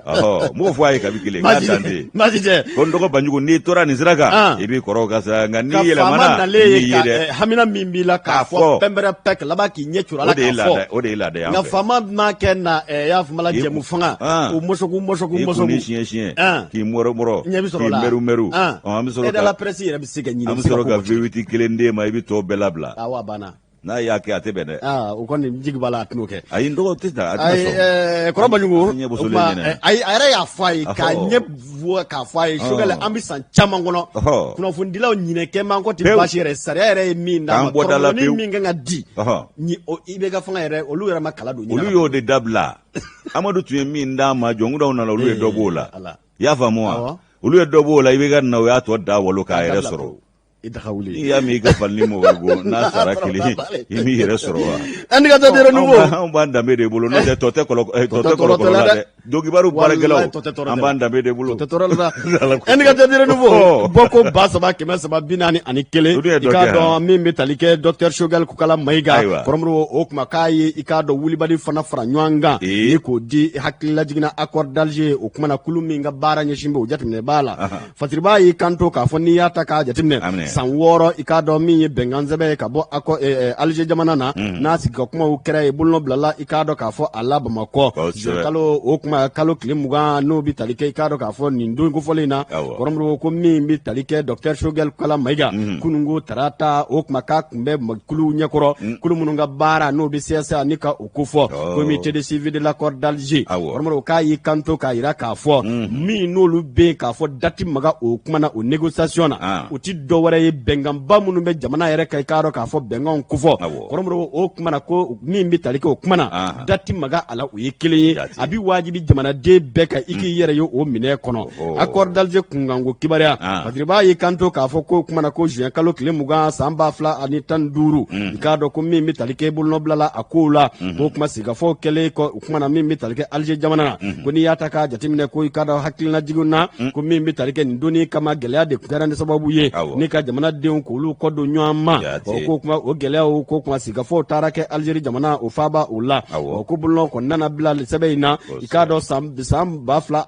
ɔhɔ m'o fɔ a ye kabi kelen k'a dan tɛ baasi tɛ ko n dɔgɔ Banjugu n'i tora nin sira Ah. kan i b'i kɔrɔw ka sira kan nka n'i ka faama yɛlɛmana nalen n'i ye ye ka dɛ hamina min b'i la k'a K'a fɔ fɔ. pɛnpɛrɛ pɛ ka laban k'i ɲɛ curu a la o de ye k'a laada fɔ o de ye laada ye an nka fɛ faama ma kɛ na y'a fɔ la I- jɛmu fanga Ah. o mɔsɔgu mɔsɔgu i kun ni mɔsɔgu siɲɛ siɲɛ Ah. k'i mɔrɔ mɔrɔ ɲɛ bɛ sɔrɔ k'i o la mɛru mɛru Ah. Ɔ, an bɛ sɔrɔ aide à la ka presse yɛrɛ bɛ se ka ɲini an bɛ sɔrɔ ka V8 kelen d'e ma i bɛ tɔw bɛɛ labila awɔ a banna n'a y'a kɛ a tɛ bɛn dɛ aa o kɔni n jigi b'a la a tɛn'o kɛ ayi n dɔgɔ tɛ taa a tɛna ayi sɔn kɔrɔ Banjugu An ɲɛ o bosolen tuma, ɲɛna. ayi a yɛrɛ y'a fɔ a ye k'a Ɔhɔ. ɲɛ bɔ k'a fɔ a ye Sogɛl an bɛ san caman kɔnɔ Ɔhɔ. kunnafonidilaw ɲinɛ kɛ man kɔ tɛ Pewu. baasi yɛrɛ sariya yɛrɛ ye min d'a K'an ma bɔ da la kɔrɔmɔni pewu. min kan ka di Ɔhɔ. ni o IBK fanga yɛrɛ olu yɛrɛ ma kala don ɲinɛ olu la. y'o de dabila Amadu tun ye min d'a ma jɔnkudaw nana olu ye dɔ b'o la Ala. i y'a faamu wa Awɔ. olu ye dɔ b'o la IBK nana o y'a tɔ da walo k'a yɛrɛ Dabila sɔrɔ pewu. I daga wuli n'i y'a mɛn i ka fali ni mɔgɔ n'a sara kelen i m'i yɛrɛ sɔrɔ wa Indicateur du renouveau anw b'an danbe de bolo n'o tɛ tɔ tɛ kɔlɔ tɔ tɛ kɔlɔtɔ kɔlɔkɔlɔ la dɛ. Donkibaru baarakɛlaw an b'an danbe de bolo tɛ tɔɔrɔ la indicateur du renouveau bɔko 3341. I k'a dɔn min bɛ tali kɛ docteur Choguel Kokalla Maïga kɔrɔmuru, o kuma k'a ye i k'a dɔn wulibali fana fara ɲɔgɔn kan ni k'o di hakililajigin accord d'Alger. O kuma na kulu min ka baara ɲɛsin bɛ o jateminɛ b'a la. Fasiriba y'i kanto k'a fɔ n'i y'a ta k'a jateminɛ san 6, i k'a dɔn min ye bɛnkan sɛbɛn ye ka bɔ Alger jamana na, n'a sigi ka kumaw kɛra ye, bolonɔ bilala i k'a dɔn k'a fɔ a la Bamakɔ kalo, o kuma kalo tile 20, n'o bɛ tali kɛ i k'a dɔn k'a fɔ nin don kofɔlen in na. Kɔrɔmuru ko min bɛ tali kɛ docteur Choguel Kokalla Maïga, kununko tarata, o kuma k'a tun bɛ kulu ɲɛkɔrɔ, kulu minnu ka baara n'o bɛ CSA ni ka o kofɔ, comité de suivi de l'accord d'Alger. Kɔrɔmuru k'a y'i kanto k'a jira k'a fɔ min n'olu bɛ yen k'a fɔ dati maga o kuma na, o négociation na, o ti dɔwɛrɛ ye bɛnkanba minnu bɛ jamana yɛrɛ kan, i k'a dɔn k'a fɔ bɛnkanw kofɔ. Kɔrɔmuru, o kuma na ko min bɛ tali kɛ o kuma na, dati maga a la, o ye kelen ye. A bɛ wajibi jamanaden bɛɛ kan i k'i yɛrɛ ye o minɛ kɔnɔ, accord d'Alger kunkanko kibaruya. Fasiriba y'i kanto k'a fɔ ko o kuma na ko juin kalo tile 20 san 2015, i k'a dɔn ko min bɛ tali kɛ bolonɔbila la a kow la, k'o kuma sigikafɔw kɛlen kɔ, o kuma na min bɛ tali kɛ Alger jamana na, ko n'i y'a ta k'a jateminɛ, ko i k'a dɔn hakilinajiginw na, ko min bɛ tali kɛ nin donni kama, gɛlɛya de kɛra ni sababu ye ni ka jamanadenw k'olu kɔ don ɲɔgɔn ma. O ko kuma, o gɛlɛyaw ko kuma sigikafɔw taara kɛ Algérie jamana o faaba o la. O ko bolonɔ kɔni nana bila sɛbɛn in na, i k'a dɔn san 2015,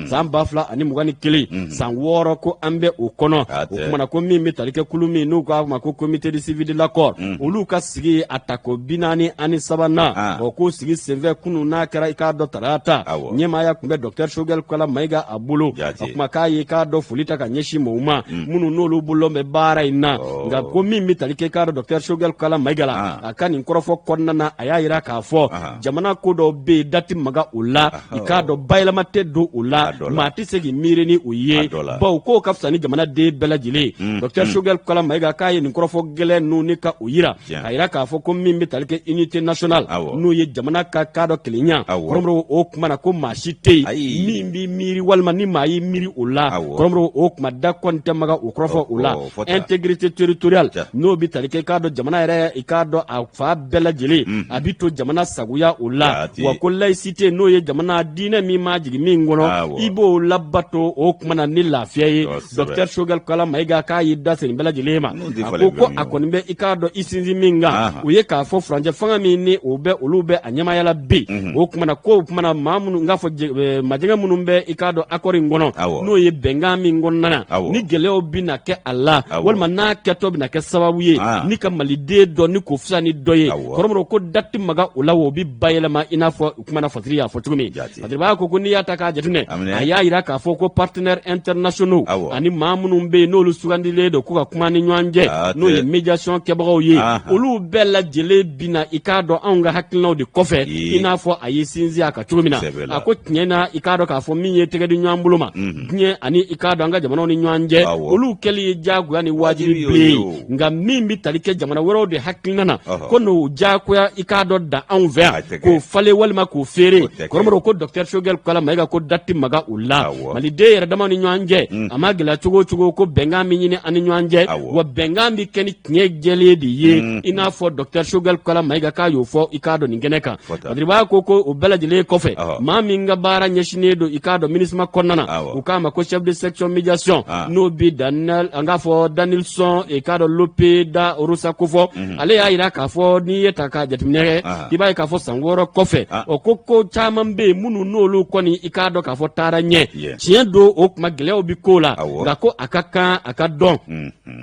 san 2021, san 6 ko an bɛ o kɔnɔ. O kuma na ko min bɛ tali kɛ kulu min n'u k'a ma ko comité de suivi de l'accord, olu ka sigi a tako 43nan, o ko sigi senfɛ kunun n'a kɛra i k'a dɔn tarata, ɲɛmaaya tun bɛ docteur Choguel Kokalla Maïga a bolo. O kuma k'a ye k'a dɔn foli ta ka ɲɛsin mɔgɔw ma minnu n'olu bolo bɛ baara in na. Nka ko min bɛ tali kɛ k'a dɔn docteur Choguel Kokalla Maïga la, a ka nin kɔrɔfɔ kɔnɔna na, a y'a jira k'a fɔ jamana ko dɔw bɛ yen, dati maga o la, i k'a dɔn bayɛlɛma tɛ don o la, maa tɛ se k'i miiri ni o ye, bawo k'o ka fisa ni jamanaden bɛɛ lajɛlen ye. Docteur Choguel Kokalla Maïga k'a ye nin kɔrɔfɔ gɛlɛn ninnu ni ka o yira, k'a yira k'a fɔ ko min bɛ tali kɛ unité nationale, n'o ye jamana ka k'a dɔn kelenya, kɔrɔmuru, o kuma na ko maa si tɛ yen min b'i miiri walima ni maa y'i miiri o la. Kɔrɔmuru, o kuma da kɔni tɛ maga o kɔrɔfɔ o la. Intégrité territoriale, n'o bɛ tali kɛ i k'a dɔn jamana yɛrɛ, i k'a dɔn a fan bɛɛ lajɛlen, a bɛ to jamana sagoya o la. Wa ko laïcité, n'o ye jamana diinɛ min ma jigin min kɔnɔ, i b'o labato o kuma na ni lafiya ye. Docteur Choguel Kokalla Maïga k'a y'i da se nin bɛɛ lajɛlen ma. A ko ko a kɔni bɛ i k'a dɔn i sinsin min kan, o ye k'a fɔ furancɛ fanga min ni o bɛ olu bɛ a ɲɛmaaya la bi, o kuma na ko o kuma na maa minnu n k'a fɔ majɛgɛ minnu bɛ i k'a dɔn accord in kɔnɔ, n'o ye bɛnkan min kɔnɔna na, ni gɛlɛyaw bɛna kɛ a la walima n'a kɛtɔ bɛna kɛ sababu ye ni ka maliden dɔ ni k'o fisa ni dɔ ye, kɔrɔmɔrɔ ko da tɛ maga o la, o bɛ bayɛlɛma i n'a fɔ o kuma na Fasiri y'a fɔ cogo min. Fasiriba ko n'i y'a ta k'a jateminɛ, a y'a jira k'a fɔ ko partenaires internationaux ani maa minnu bɛ yen n'olu sugandilen don k'u ka kuma ni ɲɔgɔn cɛ, n'o ye médiation kɛbagaw ye, olu bɛɛ lajɛlen bɛna i k'a dɔn anw ka hakilinaw de kɔfɛ, i n'a fɔ a ye sinsin a kan cogo min na. A ko tiɲɛ na, i k'a dɔn k'a fɔ min ye tɛgɛ di ɲɔgɔn bolo ma diɲɛ ani i k'a dɔn an ka jamanaw ni ɲɔgɔn cɛ, olu kɛli ye diyagoya ni wajibi bilen ye. Nka min bɛ tali kɛ jamana wɛrɛw de hakilina na, ko n'o diyagoya i k'a dɔn da anw fɛ yan k'o falen walima k'o feere, kɔrɔmɔrɔ ko docteur Choguel Kokalla Maïga ko da tɛ maga o la. Maliden yɛrɛ dama ni ɲɔgɔn cɛ, a ma gɛlɛya cogo o cogo, ko bɛnkan bɛ ɲini an ni ɲɔgɔn cɛ, wa bɛnkan bɛ kɛ ni tiɲɛ jɛlen de ye, i n'a fɔ docteur Choguel Kokalla Maïga k'a y'o fɔ i k'a dɔn nin kɛnɛ kan. Fasiriba ko o bɛɛ lajɛlen kɔfɛ, maa min ka baara ɲɛsinnen don i k'a dɔn MINUSMA kɔnɔna na, u k'a ma ko chef de section médiation, n'o bɛ Daniel, an k'a fɔ Danilson i k'a dɔn Lope da Rosa kofɔ, ale y'a jira k'a fɔ n'i ye ta ka jateminɛ kɛ, i b'a ye k'a fɔ san 6 kɔfɛ, o ko ko caman bɛ yen minnu n'olu kɔni i k'a dɔn k'a fɔ taara ɲɛ. Tiɲɛ don, o kuma gɛlɛyaw bɛ ko la, nka ko a ka kan a ka dɔn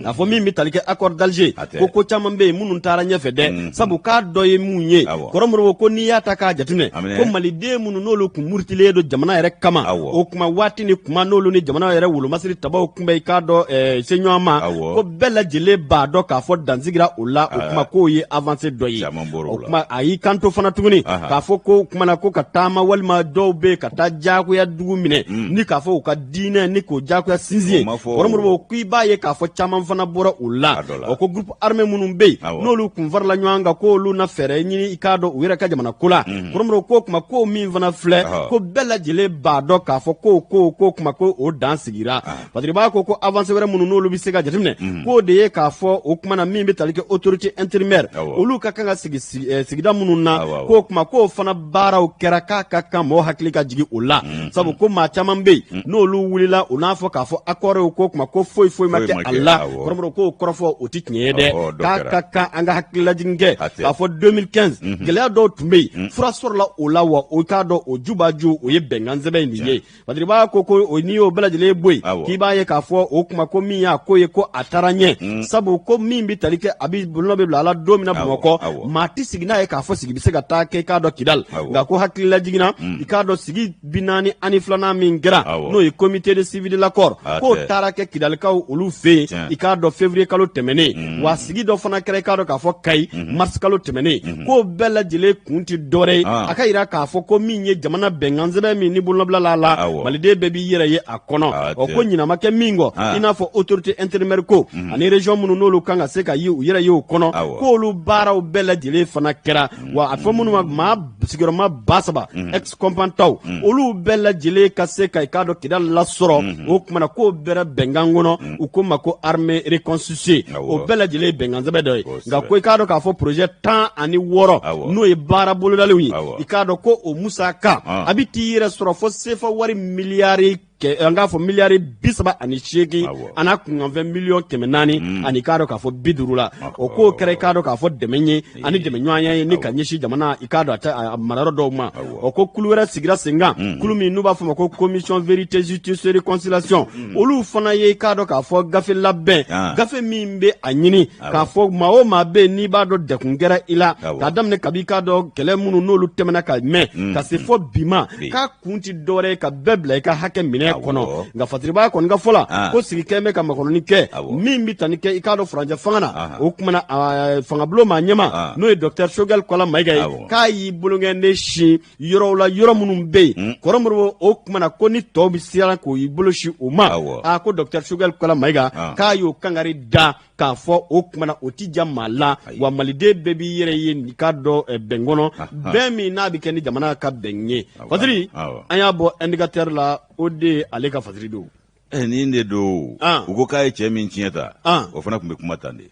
k'a fɔ min bɛ tali kɛ accord d'Alger, ko ko caman bɛ yen minnu taara ɲɛfɛ dɛ, sabu k'a dɔ ye mun ye? Kɔrɔmɔrɔ ko n'i y'a ta k'a jateminɛ, ko maliden minnu n'olu kun murutilen don jamana yɛrɛ kama, o kuma waati ni kuma n'olu ni jamana yɛrɛ wolomasiri tabaw kun bɛ i k'a dɔn se ɲɔgɔn ma, ko bɛɛ lajɛlen b'a dɔn k'a fɔ dan sigira o la. O kuma k'o ye avancée dɔ ye. O kuma a y'i kanto fana tuguni k'a fɔ ko kuma na ko ka taama walima dɔw bɛ ka taa diyagoya dugu minɛ ni k'a fɔ u ka diinɛ ni k'o diyagoya sinsin. Kɔrɔmɔrɔ ko i b'a ye k'a fɔ caman fana bɔra o la. O ko groupe armé minnu bɛ yen n'olu kun farala ɲɔgɔn kan k'olu na fɛɛrɛ ɲini i k'a dɔn u yɛrɛ ka jamana ko la, kɔrɔmɔrɔ ko kuma ko min fana filɛ, ko bɛɛ lajɛlen b'a dɔn k'a fɔ ko ko ko kuma ko o dan sigira. Fasiriba ko ko avancée wɛrɛ minnu n'olu bɛ se ka jateminɛ, k'o de ye k'a fɔ o kuma na min bɛ tali kɛ autorité intérimaire, olu ka kan ka sigi sigida minnu na, k'o kuma k'o fana baaraw kɛra. k'a ka kan mɔgɔ hakili ka jigin o la, sabu ko maa caman bɛ yen, n'olu wulila u n'a fɔ k'a fɔ accord ye ko kuma ko foyi foyi ma kɛ a la. Kɔrɔmɔrɔ k'o kɔrɔfɔ o tɛ tiɲɛ ye dɛ. K'a ka kan an ka hakililajigin kɛ k'a fɔ 2015 gɛlɛya dɔw tun bɛ yen, fura sɔrɔla o la, wa o k'a dɔn o jubaju o ye bɛnkan sɛbɛn in nin ye. Badiriba ko ko n'i y'o bɛɛ lajɛlen bɔ yen, k'i b'a ye k'a fɔ o kuma ko min y'a ko ye ko a taara ɲɛ, sabu ko min bɛ tali kɛ a bɛ bolonɔ bɛ bila a la don min na Bamakɔ, maa tɛ sigi n'a ye k'a fɔ sigi bɛ se ka taa kɛ i k'a dɔn Kidali. Nka ko hakililajigin na, i k'a dɔn sigi 42nan min kɛra, n'o ye comité de suivi de l'accord, k'o taara kɛ Kidalikaw olu fɛ yen, i k'a dɔn février kalo tɛmɛnen, wa sigi dɔ fana kɛra i k'a dɔn k'a fɔ Kayi mars kalo tɛmɛnen, k'o bɛɛ lajɛlen kun tɛ dɔwɛrɛ ye, a ka yira k'a fɔ ko min ye jamana bɛnkan sɛbɛn min ni bolonɔbila la la, maliden bɛɛ b'i yɛrɛ ye a kɔnɔ. Ɔ ko ɲina ma kɛ min kɔ, i n'a fɔ autorité intérimaire ko ani région minnu n'olu kan ka se ka ye u yɛrɛ ye o kɔnɔ, k'olu baaraw bɛɛ lajɛlen fana kɛra. Wa a fɔ minnu ma maa sigiyɔrɔma 3000 ex combattants, olu bɛɛ lajɛlen ka se ka i k'a dɔn Kidali lasɔrɔ. O tuma na k'o bɛɛ bɛnkan kɔnɔ, u ko ma ko armée reconstituée, o bɛɛ lajɛlen ye bɛnkan sɛbɛn dɔ ye. Nka ko i k'a dɔn k'a fɔ projet 16 n'o ye baara bolodalenw ye, i k'a dɔn ko o musaka a bɛ t'i yɛrɛ sɔrɔ fo sefa wari miliyari, an k'a fɔ miliyari 38 a n'a kunkanfɛn miliyɔn 400 ani k'a dɔn k'a fɔ 50 la. O k'o kɛra i k'a dɔn k'a fɔ dɛmɛ ye ani dɛmɛ ɲɔgɔnya ye ni ka ɲɛsin jamana i k'a dɔn a marayɔrɔ dɔw ma. O ko kulu wɛrɛ sigira sen kan, kulu min n'u b'a fɔ ma ko commission vérité, justice, réconciliation, olu fana ye i k'a dɔn k'a fɔ gafe labɛn, gafe min bɛ a ɲini k'a fɔ maa o maa bɛ yen n'i b'a dɔn dɛgun kɛra i la, k'a daminɛ kabi i k'a dɔn kɛlɛ minnu n'olu tɛmɛna ka mɛn ka se fɔ bi ma, k'a kun tɛ dɔwɛrɛ ye ka bɛɛ bila i ka hakɛ minɛ kɔnɔ. Nka Fasiriba kɔni ka fɔ la, ko sigi kɛn bɛ ka makɔnɔni kɛ min bɛ tali kɛ i k'a dɔn furancɛ fanga na. O tuma na fangabulon maa ɲɛmaa, n'o ye docteur Choguel Kokalla Maïga ye, k'a y'i bolonkɛnden sin yɔrɔw la, yɔrɔ minnu bɛ yen kɔrɔ. O tuma na ko ni tɔw bɛ siran k'o y'i bolo sin o ma, a ko docteur Choguel Kokalla Maïga k'a y'o kangari da k'a fɔ o tuma na o ti ja maa la, wa maliden bɛɛ b'i yɛrɛ ye nin k'a dɔn bɛn kɔnɔ, bɛn min n'a bɛ kɛ ni jamana ka bɛn ye. Fasiri, an y'a bɔ Indicateur la, o de ye ale ka fasiri don. Nin de don. U ko k'a ye cɛ min tiɲɛ ta, o fana tun bɛ kuma tan de.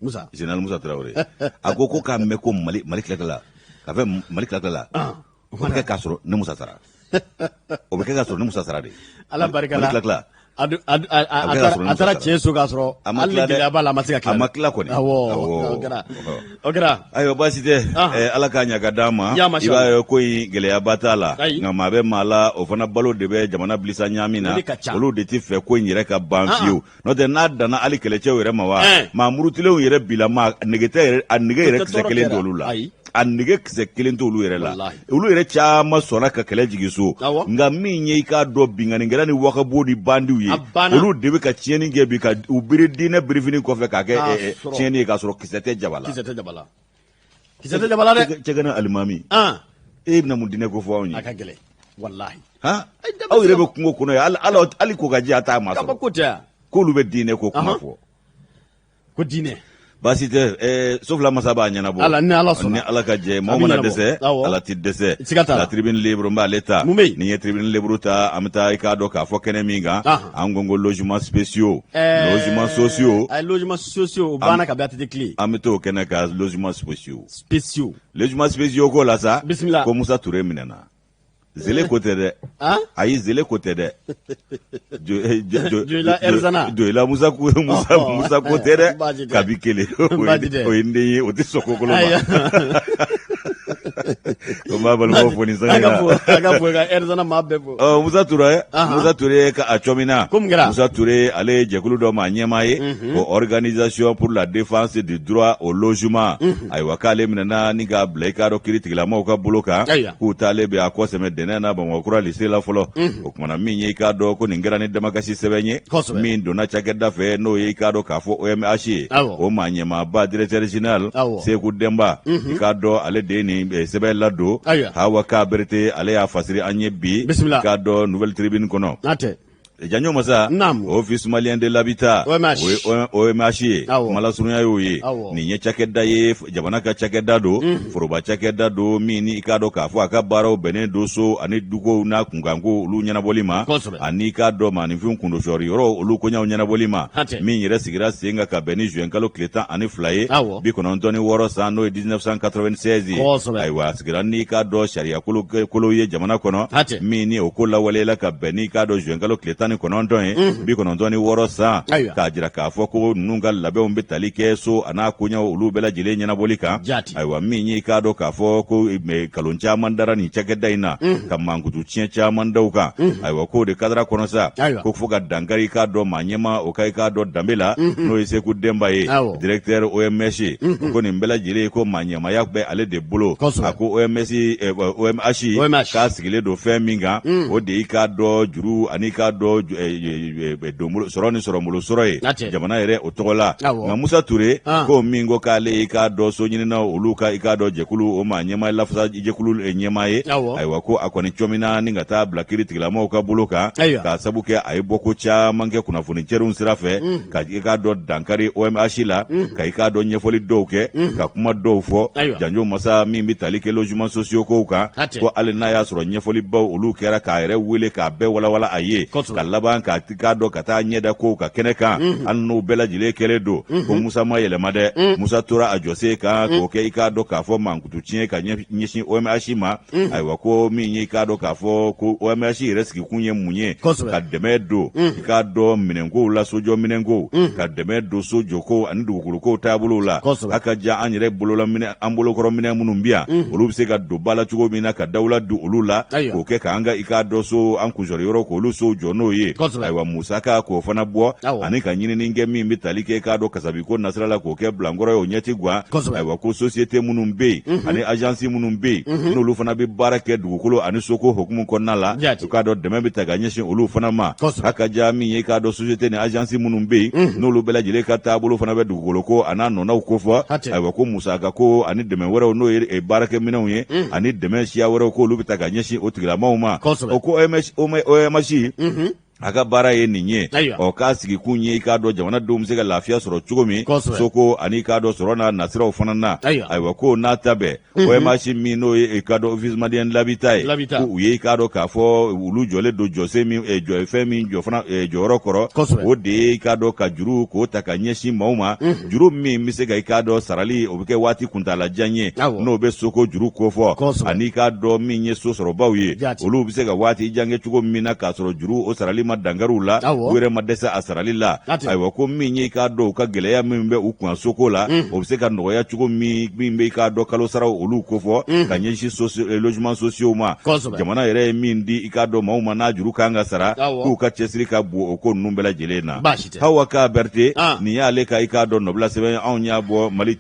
Musa. Général Musa Tarawele, a ko ko k'a mɛn ko Mali Mali tila k'a fɛ Mali tila la, o bɛ kɛ k'a sɔrɔ ne Musa sara, o bɛ kɛ k'a sɔrɔ ne Musa sara de. Ala barika la. Mali tila. A taara tiɲɛ so k'a sɔrɔ A ma hali ni tila dɛ. gɛlɛya b'a la, a ma se ka tila. A ma tila kɔni. Awɔ. O kɛra, o kɛra. Ayiwa, baasi tɛ. Ala k'a ɲa ka d'an ma. Ya, masha I b'a ye ko in gɛlɛyaba t'a la. Ayi. Nka maa bɛ maa la, o fana balo de bɛ jamana bilisa ɲaami na. O de ka ca. Olu de tɛ fɛ ko in yɛrɛ ka ban fiyewu, n'o tɛ n'a danna hali kɛlɛcɛw yɛrɛ ma wa maa murutilenw yɛrɛ bila maa nege tɛ yɛrɛ, a nege yɛrɛ tɛ kisɛ tɔɔrɔ kelen kɛra. t'olu la. Ayi. A nege kisɛ kelen t'olu yɛrɛ la. Walahi. Olu yɛrɛ caman sɔnna ka kɛlɛ jigin so. Nka min ye i k'a dɔn binkannikɛla ni wakabo ni bandiw ye, A banna. olu de bɛ ka tiɲɛni kɛ bi ka u biri diinɛ birifini kɔfɛ k'a kɛ K'a sɔrɔ. tiɲɛni ye k'a sɔrɔ kisɛ tɛ jaba la. Kisɛ tɛ jaba la, kisɛ tɛ jaba la dɛ. Cɛgana alimami, e bɛna mun diinɛ ko fɔ anw A ye? ka gɛlɛn walahi. Han, Ay, da bɛ aw se yɛrɛ ka- bɛ kungo kɔnɔ yan, hali ko ka ji a t'a ma sɔrɔ. Kabako tɛ yan. K'olu bɛ diinɛ ko kuma fɔ. Ko diinɛ. Baasi tɛ, Sofila masa b'a ɲɛnabɔ. Ala, ni Ala sɔnna. Ni Ala ka jɛ, A maaw bɛ mana ɲɛnabɔ. dɛsɛ, Ala ti dɛsɛ. Siga t'a la. La Tribune Libre, n b'ale ta. Mun bɛ yen? Ni ye Tribune Libre ta, an bɛ taa i k'a dɔn k'a fɔ kɛnɛ min kan, an ko logements spéciaux, logements sociaux. Ay, logements sociaux, o banna ka bɛn ATT tile. An bɛ t'o kɛnɛ kan, logements spéciaux. Spéciaux. Logements spéciaux ko la sa. Bisimila. Ko Musa Ture minɛna. Zele ko tɛ dɛ. Ayi, zele ko tɛ dɛ. Joyila Erzana. Joyila Musa ko Musa Musa ko tɛ dɛ. Baasi tɛ. Kabi kelen. O Baasi tɛ. O ye n den ye, o tɛ sɔn ko kolon ma. Ayiwa. Ko n b'a balimaw fo nin sanga An in ka na. fo, an ka fo ka Erzana maa bɛɛ fo. Ɔ, Musa Ture, Musa Ture ka a cɔmina. Ko mun kɛra? Musa Ture, ale ye jɛkulu dɔ maa ɲɛmaa ye, ko Organisation pour la défense du droit au logement. Ayiwa, k'ale minɛna ni k'a bila i k'a dɔn kiiritigilamaw ka bolo kan, k'u taalen bɛ a kɔ sɛmɛ dɛnɛn na Bamakɔ kura lycée la fɔlɔ. O kumana min ye i k'a dɔn ko nin kɛra ni damakasi sɛbɛn ye min donna cakɛda fɛ, n'o ye i k'a dɔn k'a fɔ OMH ye. O maa ɲɛmaaba, directeur général Seku Denba, i k'a dɔn ale de ye nin sɛbɛn ladon. Hawa Ka Berete, ale y'a fasiri an ye bi, i k'a dɔn Nouvelle Tribune kɔnɔ. N'a tɛ. Janjo masa Office malien de l'habitat OMH o ye OMH ye Awɔ. kumalasurunya y'o ye Awɔ. nin ye cakɛda ye jamana ka cakɛda don foroba cakɛda don min ni i k'a dɔn k'a fɔ a ka baaraw bɛnnen don so ani dukow n'a kunkanko olu ɲɛnabɔli ma Kosɛbɛ. ani i k'a dɔn maaninfinw kundosɔri yɔrɔ olu koɲaw ɲɛnabɔli ma Hatɛ. min yɛrɛ sigira sen kan ka bɛn ni juin kalo tile 12 ye Awɔ. 96 san n'o ye 1996 ye Kosɛbɛ. ayiwa a sigira n'i k'a dɔn sariya kolo kolo ye jamana kɔnɔ Hatɛ. min ni o ko lawaleyala ka bɛn n'i k'a dɔn juin kalo tile 19 ye 96 san Ayiwa. k'a jira k'a fɔ ko ninnu ka labɛnw bɛ tali kɛ so a n'a koɲaw olu bɛɛ lajɛlen ɲɛnabɔli kan Jaati. ayiwa min ye i k'a dɔn k'a fɔ ko kalon caman dara nin cakɛda in na ka mankutu tiɲɛ caman da u kan ayiwa k'o de kadara kɔnɔ sa Ayiwa. ko fo ka dankari i k'a dɔn maa ɲɛmaa o ka i k'a dɔn danbe la n'o ye Seku Denba ye Awɔ. directeur OMH ko nin bɛɛ lajɛlen ko maa ɲɛmaaya bɛ ale de bolo Kosɛbɛ. a ko OMS OMH OMH. k'a sigilen don fɛn min kan o de y'i k'a dɔn juru ani k'a dɔn donbolo sɔrɔ ni sɔrɔbolo sɔrɔ ye Hatɛ. jamana yɛrɛ o tɔgɔ la Awɔ. nka Musa Ture Ah. ko min ko k'ale y'i k'a dɔn so ɲininaw olu ka i k'a dɔn jɛkulu o maa ɲɛmaa lafasa jɛkulu ɲɛmaa ye Awɔ. ayiwa ko a kɔni cɔmina ni ka taa bila kiri tigilamɔgɔw ka bolo kan Ayiwa. k'a sabu kɛ a ye bɔko caman kɛ kunnafoni cɛrinw sira fɛ ka i k'a dɔn dankari OMH la ka i k'a dɔn ɲɛfɔli dɔw kɛ ka kuma dɔw fɔ Ayiwa. janjo masa min bɛ tali kɛ logement sociaux kow kan Hatɛ. ko hali n'a y'a sɔrɔ ɲɛfɔlibaw olu kɛra k'a yɛrɛ wele k'a bɛɛ walawala a ye Kosɛbɛ. ka laban k'a k'a dɔn ka taa ɲɛda kow ka kɛnɛ kan hali n'o bɛɛ lajɛlen kɛlen don ko Musa ma yɛlɛma dɛ Musa tora a jɔsen kan k'o kɛ i k'a dɔn k'a fɔ mankutu tiɲɛ ka ɲɛsin OMH ma ayiwa ko min ye i k'a dɔn k'a fɔ ko OMH yɛrɛ sigikun ye mun ye Kosɛbɛ. ka dɛmɛ don i k'a dɔn minɛnkow la sojɔ minɛnkow ka dɛmɛ don so jɔkow ani dugukolokow taabolow la Kosɛbɛ. a ka ja an yɛrɛ bolola minɛ an bolokɔrɔ minɛn minnu bɛ yan olu bɛ se ka don ba la cogo min na ka dawula don olu la Ayiwa. k'o kɛ k'an ka i k'a dɔn so an kunsɔrɔ yɔrɔ k'olu sow jɔ n'o ye Kosɛbɛ. ayiwa musaka k'o fana bɔ Awɔ. ani ka ɲinini kɛ min bɛ tali kɛ i k'a dɔn kasabiko nasira la k'o kɛ bilankɔrɔ ye o ɲɛ ti gan Kosɛbɛ. ayiwa ko société minnu bɛ yen ani agence minnu bɛ yen n'olu fana bɛ baara kɛ dugukolo ani soko hukumu kɔnɔna la Jaati. u k'a dɔn dɛmɛ bɛ ta ka ɲɛsin olu fana ma Kosɛbɛ. a ka ja min ye i k'a dɔn société ni agence minnu bɛ yen n'olu bɛɛ lajɛlen ka taabolo fana bɛ dugukolo ko a n'a nɔnaw kofɔ Hatɛ. ayiwa ko musaka ko ani dɛmɛ wɛrɛw n'o ye baarakɛminɛnw ye ani dɛmɛ siya wɛrɛw k'olu bɛ ta ka ɲɛsin o tigilamaw ma Kosɛbɛ. o ko OMH OMH a ka baara ye nin ye Ayiwa. ɔ k'a sigikun ye i k'a dɔn jamanadenw bɛ se ka lafiya sɔrɔ cogo min Kosɛbɛ. soko ani i k'a dɔn sɔrɔ n'a nasiraw fana na Ayiwa. ayiwa ko n'a ta bɛɛ OMH min n'o ye i k'a dɔn office malien de l'habitat ye L'habitat. ko u ye i k'a dɔn k'a fɔ olu jɔlen don jɔsen min jɔ fɛn min jɔ fana jɔyɔrɔ kɔrɔ Kosɛbɛ. o de ye i k'a dɔn ka juru k'o ta ka ɲɛsin maaw ma juru min bɛ se ka i k'a dɔn sarali o bɛ kɛ waati kuntaalajan ye Awɔ. n'o bɛ soko juru kofɔ Kosɛbɛ. ani i k'a dɔn min ye so sɔrɔbaw ye Jaati. olu bɛ se ka waati jan kɛ cogo min na k'a sɔrɔ juru o sarali ma dankari u la Awɔ. u yɛrɛ ma dɛsɛ a sarali la Hatɛ. ayiwa ko min ye i k'a dɔn u ka gɛlɛya min bɛ u kun soko la o bɛ se ka nɔgɔya cogo min min bɛ i k'a dɔn kalo saraw olu kofɔ ka ɲɛsin logement sociaux ma Kosɛbɛ. jamana yɛrɛ ye min di i k'a dɔn maaw ma n'a juru kan ka sara Awɔ. k'u ka cɛsiri ka bon o ko ninnu bɛɛ lajɛlen na Baasi tɛ. Hawa Ka Berete Ah. nin y'ale ka i k'a dɔn nɔbila sɛbɛn anw y'a bɔ Mali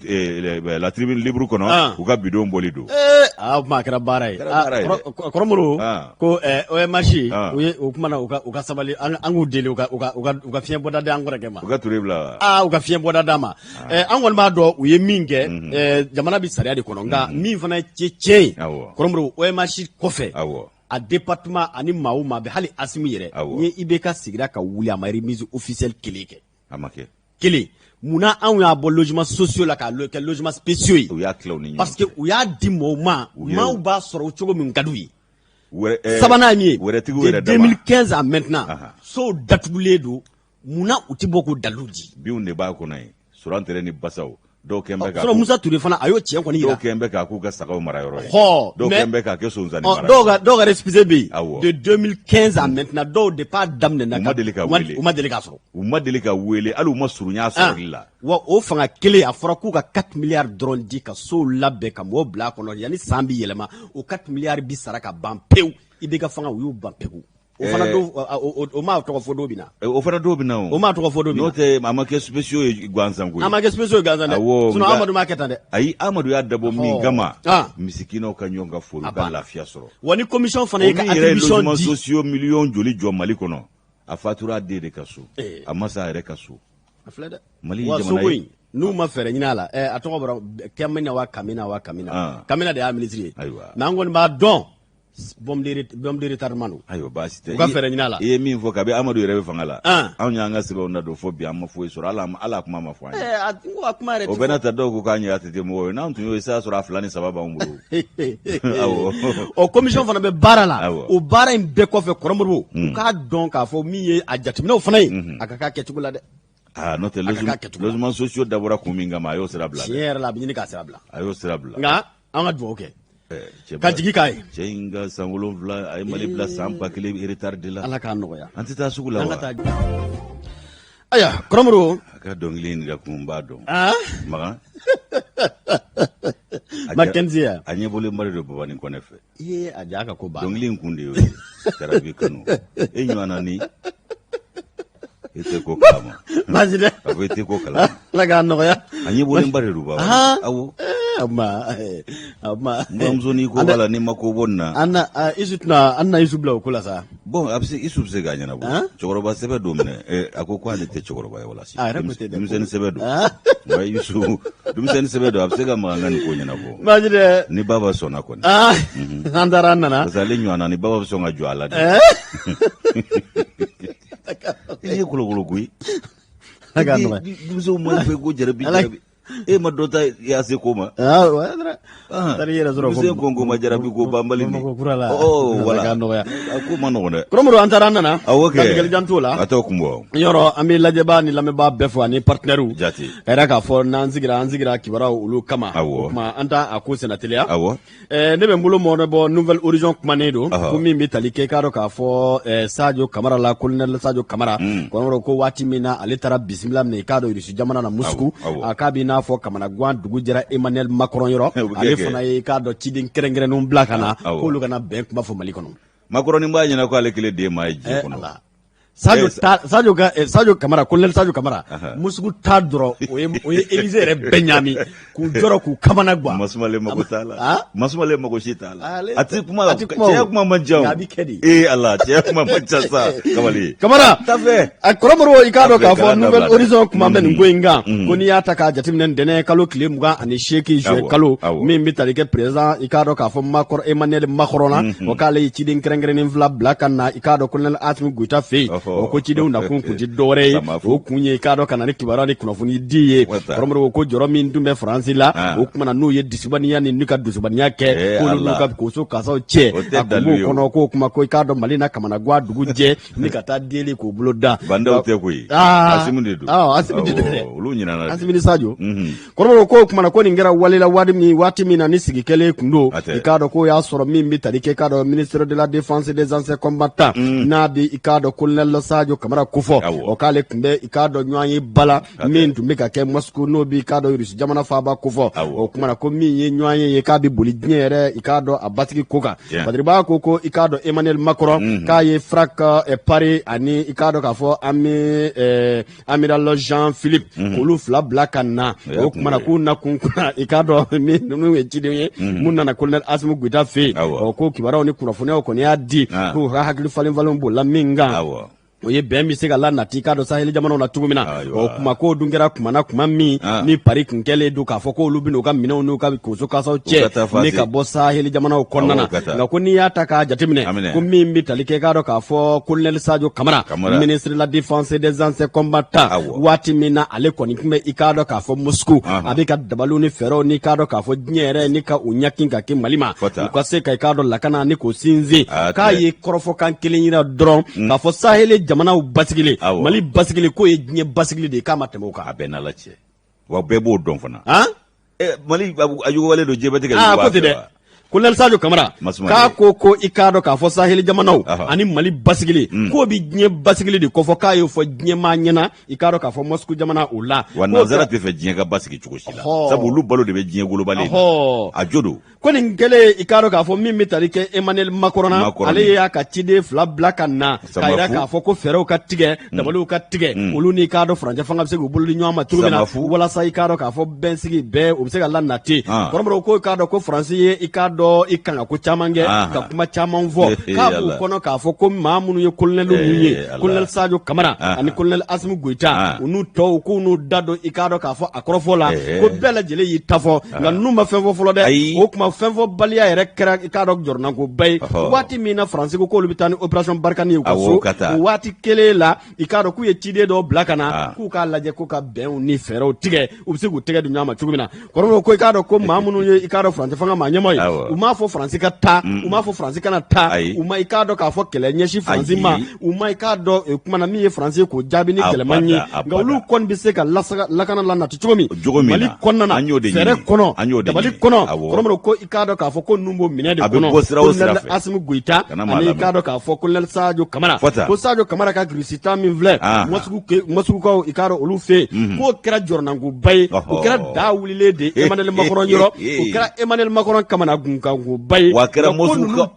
la tribune libre kɔnɔ Ah. u ka bidon bɔli don Ee aa o kuma a kɛra baara ye Kɛra baara ye Ah, dɛ. Kɔrɔ Modibo Ah. ko OMH Ah. u ye o kuma na u ka sabali an k'u deli u ka fiɲɛ bɔda di an kɔrɔkɛ ma u ka Ture bila wa aa u ka fiɲɛ bɔda d'a ma an kɔni b'a dɔn u ye min kɛ jamana bɛ sariya de kɔnɔ nka min fana ye tiɲɛ ye Awɔ. Kɔrɔ Modibo OMH kɔfɛ awɔ a département ani maa o maa bɛ hali Asimi yɛrɛ Awɔ. ni IBK sigira ka wuli a ma remise officielle kelen kɛ a ma kɛ kelen munna anw y'a bɔ logement sociaux la k'a kɛ logement spéciaux ye u y'a tila u ni ɲɔgɔn parce que u y'a di mɔgɔw ma U yɛrɛ- maaw b'a sɔrɔ cogo min ka d'u ye Wɛrɛ- sabanan ye min ye wɛrɛtigiw de yɛrɛ dama 2015 à maintenant Aha. sow datugulen don munna u ti bɔ k'o dalilu di binw de b'a kɔnɔ yen surantɛrɛ ni basaw dɔw kɛn bɛ k'a sinon Musa Ture fana a y'o tiɲɛ kɔni dɔw yira kɛn bɛ k'a k'u ka sagaw mara yɔrɔ ye Hɔ, dɔw mais- kɛn bɛ k'a kɛ sonsanni Ɔ, mara dɔw ka dɔw ka récépissé bɛ yen Awɔ. de 2015 à maintenant dɔw depuis a daminɛna U ma deli ka wele. u ma deli k'a sɔrɔ u ma deli ka wele hali u ma surunya Ah, sɔrɔli la wa o fanga kelen a fɔra k'u ka 4 milliards dɔrɔn di ka sow labɛn ka mɔgɔw bila a kɔnɔ yanni san bi yɛlɛma o 4 milliards bi sara ka ban pewu IBK fanga u y'u ban pewu o fana Eh. don o m'a tɔgɔ fɔ don min na O fana dɔw bɛ na o o m'a tɔgɔ fɔ don min n'o na tɛ a ma kɛ spéciaux ye gansan koyi a ma kɛ spéciaux ye gansan dɛ Awɔ, sinon nka- Amadu m'a kɛ tan dɛ ayi Amadu y'a dabɔ min Ɔhɔ. kama Ah. misikinaw ka ɲɔgɔn ka foli A u ka banna. lafiya sɔrɔ wa ni commission fana o ye ka min yɛrɛ ye attribution logement di sociaux miliyɔn joli jɔ Mali kɔnɔ a fatura a den de ka so Eh. a ma sa a yɛrɛ ka so a filɛ dɛ Mali ye wa jamana soko ye. in n'u ma fɛɛrɛ ɲini a la a tɔgɔ bɔra Kamina wa Kamina wa Kamina Ah. Kamina de y'a ministre ye Ayiwa. mais an kɔni b'a dɔn Bombe de retardement don. Ayiwa, baasi tɛ. U ka fɛɛrɛ ɲini a la. I ye min fɔ, kabi Amadu yɛrɛ bɛ fanga la, anw y'an ka sɛbɛnw nadon fo bi, an ma foyi sɔrɔ. Hali a kuma ma fɔ an ye. N ko a kuma yɛrɛ O bɛɛ n'a ta, dɔw ko k'an ye ATT mɔgɔw ye. N'an tun y'o ye sisan, sɔrɔ a fila ni saba b'anw bolo. Awɔ. O commission fana bɛ baara la. Awɔ. O baara in bɛɛ kɔfɛ, Kɔrɔ Modibo, u k'a dɔn k'a fɔ min ye a jateminɛw fana ye, a ka k'a kɛcogo la dɛ. Aa, n'o tɛ, A ka k'a kɛcogo la. Logement sociaux dabɔra kun min kama, a y'o sira bila dɛ. Tiɲɛ yɛrɛ la, a bɛ ɲini k'a sira bila. A y'o sira bila. Nka an ka dugawu kɛ Cɛ ka jigi k'a ye. Cɛ in ka san 7, a ye Mali bila san 1000 retard de la. Ala k'a nɔgɔya. An tɛ taa sugu la An wa? ka taa. Ayiwa, Kɔrɔ Modibo. A ka dɔnkili in ka kun b'a dɔn. Makan. Mackenzie ya. A ɲɛbɔlenba de don Babani Kɔnɛ fɛ. I ye a ja ka ko ban. Dɔnkili in kun de y'o ye. Jarabi kanu. E ɲɔgɔnna ni e tɛ ko kalama. Baasi tɛ. A ko e tɛ ko kalama. Ala k'a nɔgɔya. A ɲɛbɔlenba de don Baba. Awɔ. A ma a ma. N buramuso, n'i ko b'a la, n'i ma ko bɔ nin na. An na Isu tɛna an na Isu bila o ko la sa. Bon, a bɛ se, Isu bɛ se k'a ɲɛnabɔ. Cɛkɔrɔba sɛbɛ don minɛ. A ko k'ale tɛ cɛkɔrɔba ye wala si. A yɛrɛ ko ten dɛ. Denmisɛnnin sɛbɛ don. Wa Isu, denmisɛnnin sɛbɛ don, a bɛ se ka Makan ka nin ko ɲɛnabɔ. Baasi tɛ. Ni baba sɔnna kɔni. An taara, an nana. Parce que ale ɲɔgɔnna ni baba bɛ sɔn ka jɔ a la de. I ye kolokolo koyi. Ala k'a nɔgɔya. Denmisɛnw ma fɛ ko jarabi jarabi. E ma dɔ ta i se ko ma. Taara i yɛrɛ sɔrɔ Denmisɛn ko ko ma jarabi ko banbali ni. Bamakɔ kura la. Ɔ, Ala wala. k'a nɔgɔya. A ko ma nɔgɔn dɛ. Kɔrɔ Modibo, an taara, an nana. Awɔ kɛ. Kantigɛli jan t'o la. A t'o kun bɔ. Yɔrɔ an bɛ lajɛbaa ni lamɛnbaa bɛɛ fo ani partenaires. Jate. Ka yira k'a fɔ n'an sigira, an sigira kibaruyaw olu kama. Awɔ. O tuma an t'a a ko senna teliya. Awɔ. Ne bɛ n bolo mɔnɛ bɔ Nouvel Horizon kumanen don. Ɔhɔ. Ko min bɛ tali kɛ, i k'a dɔn k'a fɔ Sadio Kamara la, colonel Sadio Kamara. Kɔrɔ ko waati min na ale taara bisimila minɛ, i k'a dɔn, Irisi jamana na Moscou. Awɔ, awɔ. A k'a b'i n'a fɔ kamanagan dugu jɛra Emmanuel Macron yɔrɔ. O bɛ kɛ Ale kɛ. fana ye, i k'a dɔn, ciden kɛrɛnkɛrɛnnenw bila ka na. Awɔ. K'olu kana bɛn kuma fɔ Mali kɔnɔ. Macron b'a ɲɛna ko ale kelen den maa ye diɲɛ kɔnɔ. Ala. Sadio ta, Sadio ka Sadio Kamara, colonel Sadio Kamara, Moscou ta dɔrɔn, o ye Élysée yɛrɛ bɛɛ ɲaami k'u jɔrɔ k'u kamana gan. Masumalen mago t'a la. Masumalen mago si t'a la. Ale A ti kuma la. A ti kuma o. Cɛya kuma man ca o. Nka a bi kɛ de. Ee Ala, cɛya kuma man ca sa, kamalen. Kamara Ta fɛ. A Kɔrɔ Modibo, i k'a dɔn k'a Afɛ, fɔ kana Nouvel dabila dɛ. Horizon kuma bɛ nin ko in kan, ko n'i y'a ta k'a jateminɛ, ntɛnɛn kalo tile 28 juin kalo min bɛ tali kɛ président, i k'a dɔn k'a fɔ Macron, Emmanuel Macron na, o k'ale ye ciden kɛrɛnkɛrɛnnen fila bila ka na, i k'a dɔn, colonel Assimi Goïta fɛ yen. O ko cidenw nakun kun tɛ dɔwɛrɛ ye, Sama fo. o kun ye, i k'a dɔn, ka na ni kibaruya ni kunnafoni di ye. Wata. Kɔrɔ Modibo ko jɔrɔ min tun bɛ Faransi la, o kuma na n'u ye dusubaniya ni n'u ka dusubaniya kɛ, k'olu n'u Allah. ka koso kasaw cɛ, O tɛ a kun dalu b'o ye o. kɔnɔ, k'o kuma ko i k'a dɔn Mali na kamanagan dugu jɛ ni ka taa deli k'o bolo da. Bah N'Daw tɛ koyi. Asimi de don. Asimi de don dɛ. Awɔ, olu ɲinana de. Asimi ni Sadio. Kɔrɔ Modibo ko o kuma na ko nin kɛra wale la waati min na ni sigi kɛlen kun don, A tɛ. i k'a dɔn k'o y'a sɔrɔ min bɛ tali kɛ, i k'a dɔn, ministre de la défense des anciens combattants, n'a bɛ, i k'a dɔn, colonel Sadio Kamara kofɔ, o k'ale tun bɛ, i k'a dɔn, ɲɔgɔn ye bala min tun bɛ ka kɛ Moscou, n'o bɛ, i k'a dɔn, Rusi jamana faaba kofɔ. O kuma na ko min ye ɲɔgɔn ye k'a bɛ boli diɲɛ yɛrɛ, i k'a dɔn, a basigi ko kan. Padiri b'a ko i k'a dɔn Emmanuel Macron k'a ye Franck Parry ani, i k'a dɔn k'a fɔ ami amiral Jean Philippe, k'olu fila bila ka na. O y'a O kuma na kun ye. k'u na kun kunna, i k'a dɔn, min ninnu ye ciden ye mun nana colonel Assimi Goïta fɛ yen. O ko kibaruyaw ni kunnafoniyaw kɔni y'a di k'u ka hakili falen falen bolila min kan, o ye bɛn bɛ se ka la nati, i k'a dɔn, saheli jamanaw na cogo min na. O kuma k'o dun kɛra kuma na kuma min ni Paris kun kɛlen don k'a fɔ k'olu bɛna u ka minɛnw n'u ka koso kasaw U ka taa cɛ fase. ni ka bɔ saheli jamanaw kɔnɔna na. Awɔ, ka taa. Nka ko n'i y'a ta k'a jateminɛ, Aminɛ. ko min bɛ tali kɛ, i k'a dɔn k'a fɔ colonel Sadio Kamara, Kamara. ministre de la défense des anciens combattants, waati min na ale kɔni tun bɛ, i k'a dɔn k'a fɔ, Moscou, a bɛ ka dabaliw ni fɛɛrɛw ni, i k'a dɔn k'a fɔ, diɲɛ yɛrɛ ni ka u ɲakin ka kɛ Mali ma, Fɔta. u ka se ka, i k'a dɔn, lakana ni k'o sinsin, A k'a tɛ. ye kɔrɔfɔkan kelen yira dɔrɔn k'a fɔ saheli jamanaw basigili, Mali basigili, k'o ye diɲɛ basigili de ye, k'a ma tɛmɛ o kan. A bɛɛ n'Ala cɛ. Wa bɛɛ b'o dɔn fana. Han? Mali a yugubalen don, diɲɛ bɛɛ tɛ ka yuguba Ko a ten fɛ dɛ wa? Colonel Sadio Kamara Masumalen. k'a ko i k'a dɔn k'a fɔ saheli jamanaw ani Mali basigili, k'o bi diɲɛ basigili de kofɔ, k'a y'o fɔ diɲɛmaa ɲɛna, i k'a dɔn k'a fɔ Moscou jamana o la. Wa K'o nanzara kɛra tɛ fɛ diɲɛ ka basigi cogo si la. Sabu olu balo de bɛ diɲɛ golobalen na. A jo don. Ko nin kɛlen, i k'a dɔn k'a fɔ min bɛ tali kɛ Emmanuel Macron na, Macron ale y'a ka ciden fila bila ka na k'a yira Samafu. k'a fɔ ko fɛɛrɛw ka tigɛ, dabaliw ka tigɛ, olu ni, i k'a dɔn, furancɛ fanga bɛ se k'u bolo di ɲɔgɔn ma cogo min na, Samafu. walasa, i k'a dɔn k'a fɔ, bɛnsigi bɛɛ o bɛ se ka lanati. Kɔrɔmɔrɔw ko i k'a dɔn ko Faransi ye, i k'a dɔn dɔn i kan ka ko caman kɛ ka kuma caman fɔ k'a b'u kɔnɔ k'a fɔ ko maa minnu ye kolonɛli ninnu ye, kolonɛli Sajo Kamara ani kolonɛli Asimi Goyita, u n'u tɔw, k'u n'u da don i k'a dɔn k'a fɔ a kɔrɔfɔ la, ko bɛɛ lajɛlen y'i ta fɔ, nka ninnu ma fɛn fɔ fɔlɔ dɛ. O tuma fɛn fɔbaliya yɛrɛ kɛra i k'a dɔn jɔrɔnankoba ye. Waati min na Faransi ko k'olu bɛ taa ni opération Barkhane ye u ka so, o waati kelen la, i k'a dɔn k'u ye ciden dɔw bila ka na k'u k'a lajɛ ko ka bɛnw ni fɛɛrɛw tigɛ, u bɛ se k'u tɛgɛ di ɲɔgɔn ma cogo min na. Kɔrɔbɔrɔ ko i k'a dɔn ko maa minnu ye i k'a dɔn Faransi fanga maa ɲɛmaa ye, u m'a fɔ Faransi ka taa, u m'a fɔ Faransi kana taa, u ma i k'a dɔn k'a fɔ kɛlɛ ɲɛsin Faransi ma, u ma i k'a dɔn eh, kuma na min ye Faransi ye k'o jaabi ni kɛlɛman ye, nka olu kɔni bɛ se ka lakana lanati cogo min Mali kɔnɔna na, fɛɛrɛ kɔnɔ, dabali kɔnɔ. Kɔrɔbɔrɔ ko i k'a dɔn k'a fɔ ko ninnu b'o minɛ de kɔnɔ, kolonɛli Asimi Goyita ani i k'a dɔn k'a fɔ kolonɛli Sajo Kamara, ko Sajo Kamara ka Russie min filɛ Mɔsukukaw i k'a dɔn olu fɛ yen, k'o kɛra jɔrɔnankoba ye, o kɛra da wulilen de Emmanuel Macron yɔrɔ, o kɛra Emmanuel Macron kamanagankoba ye. Wa a kɛra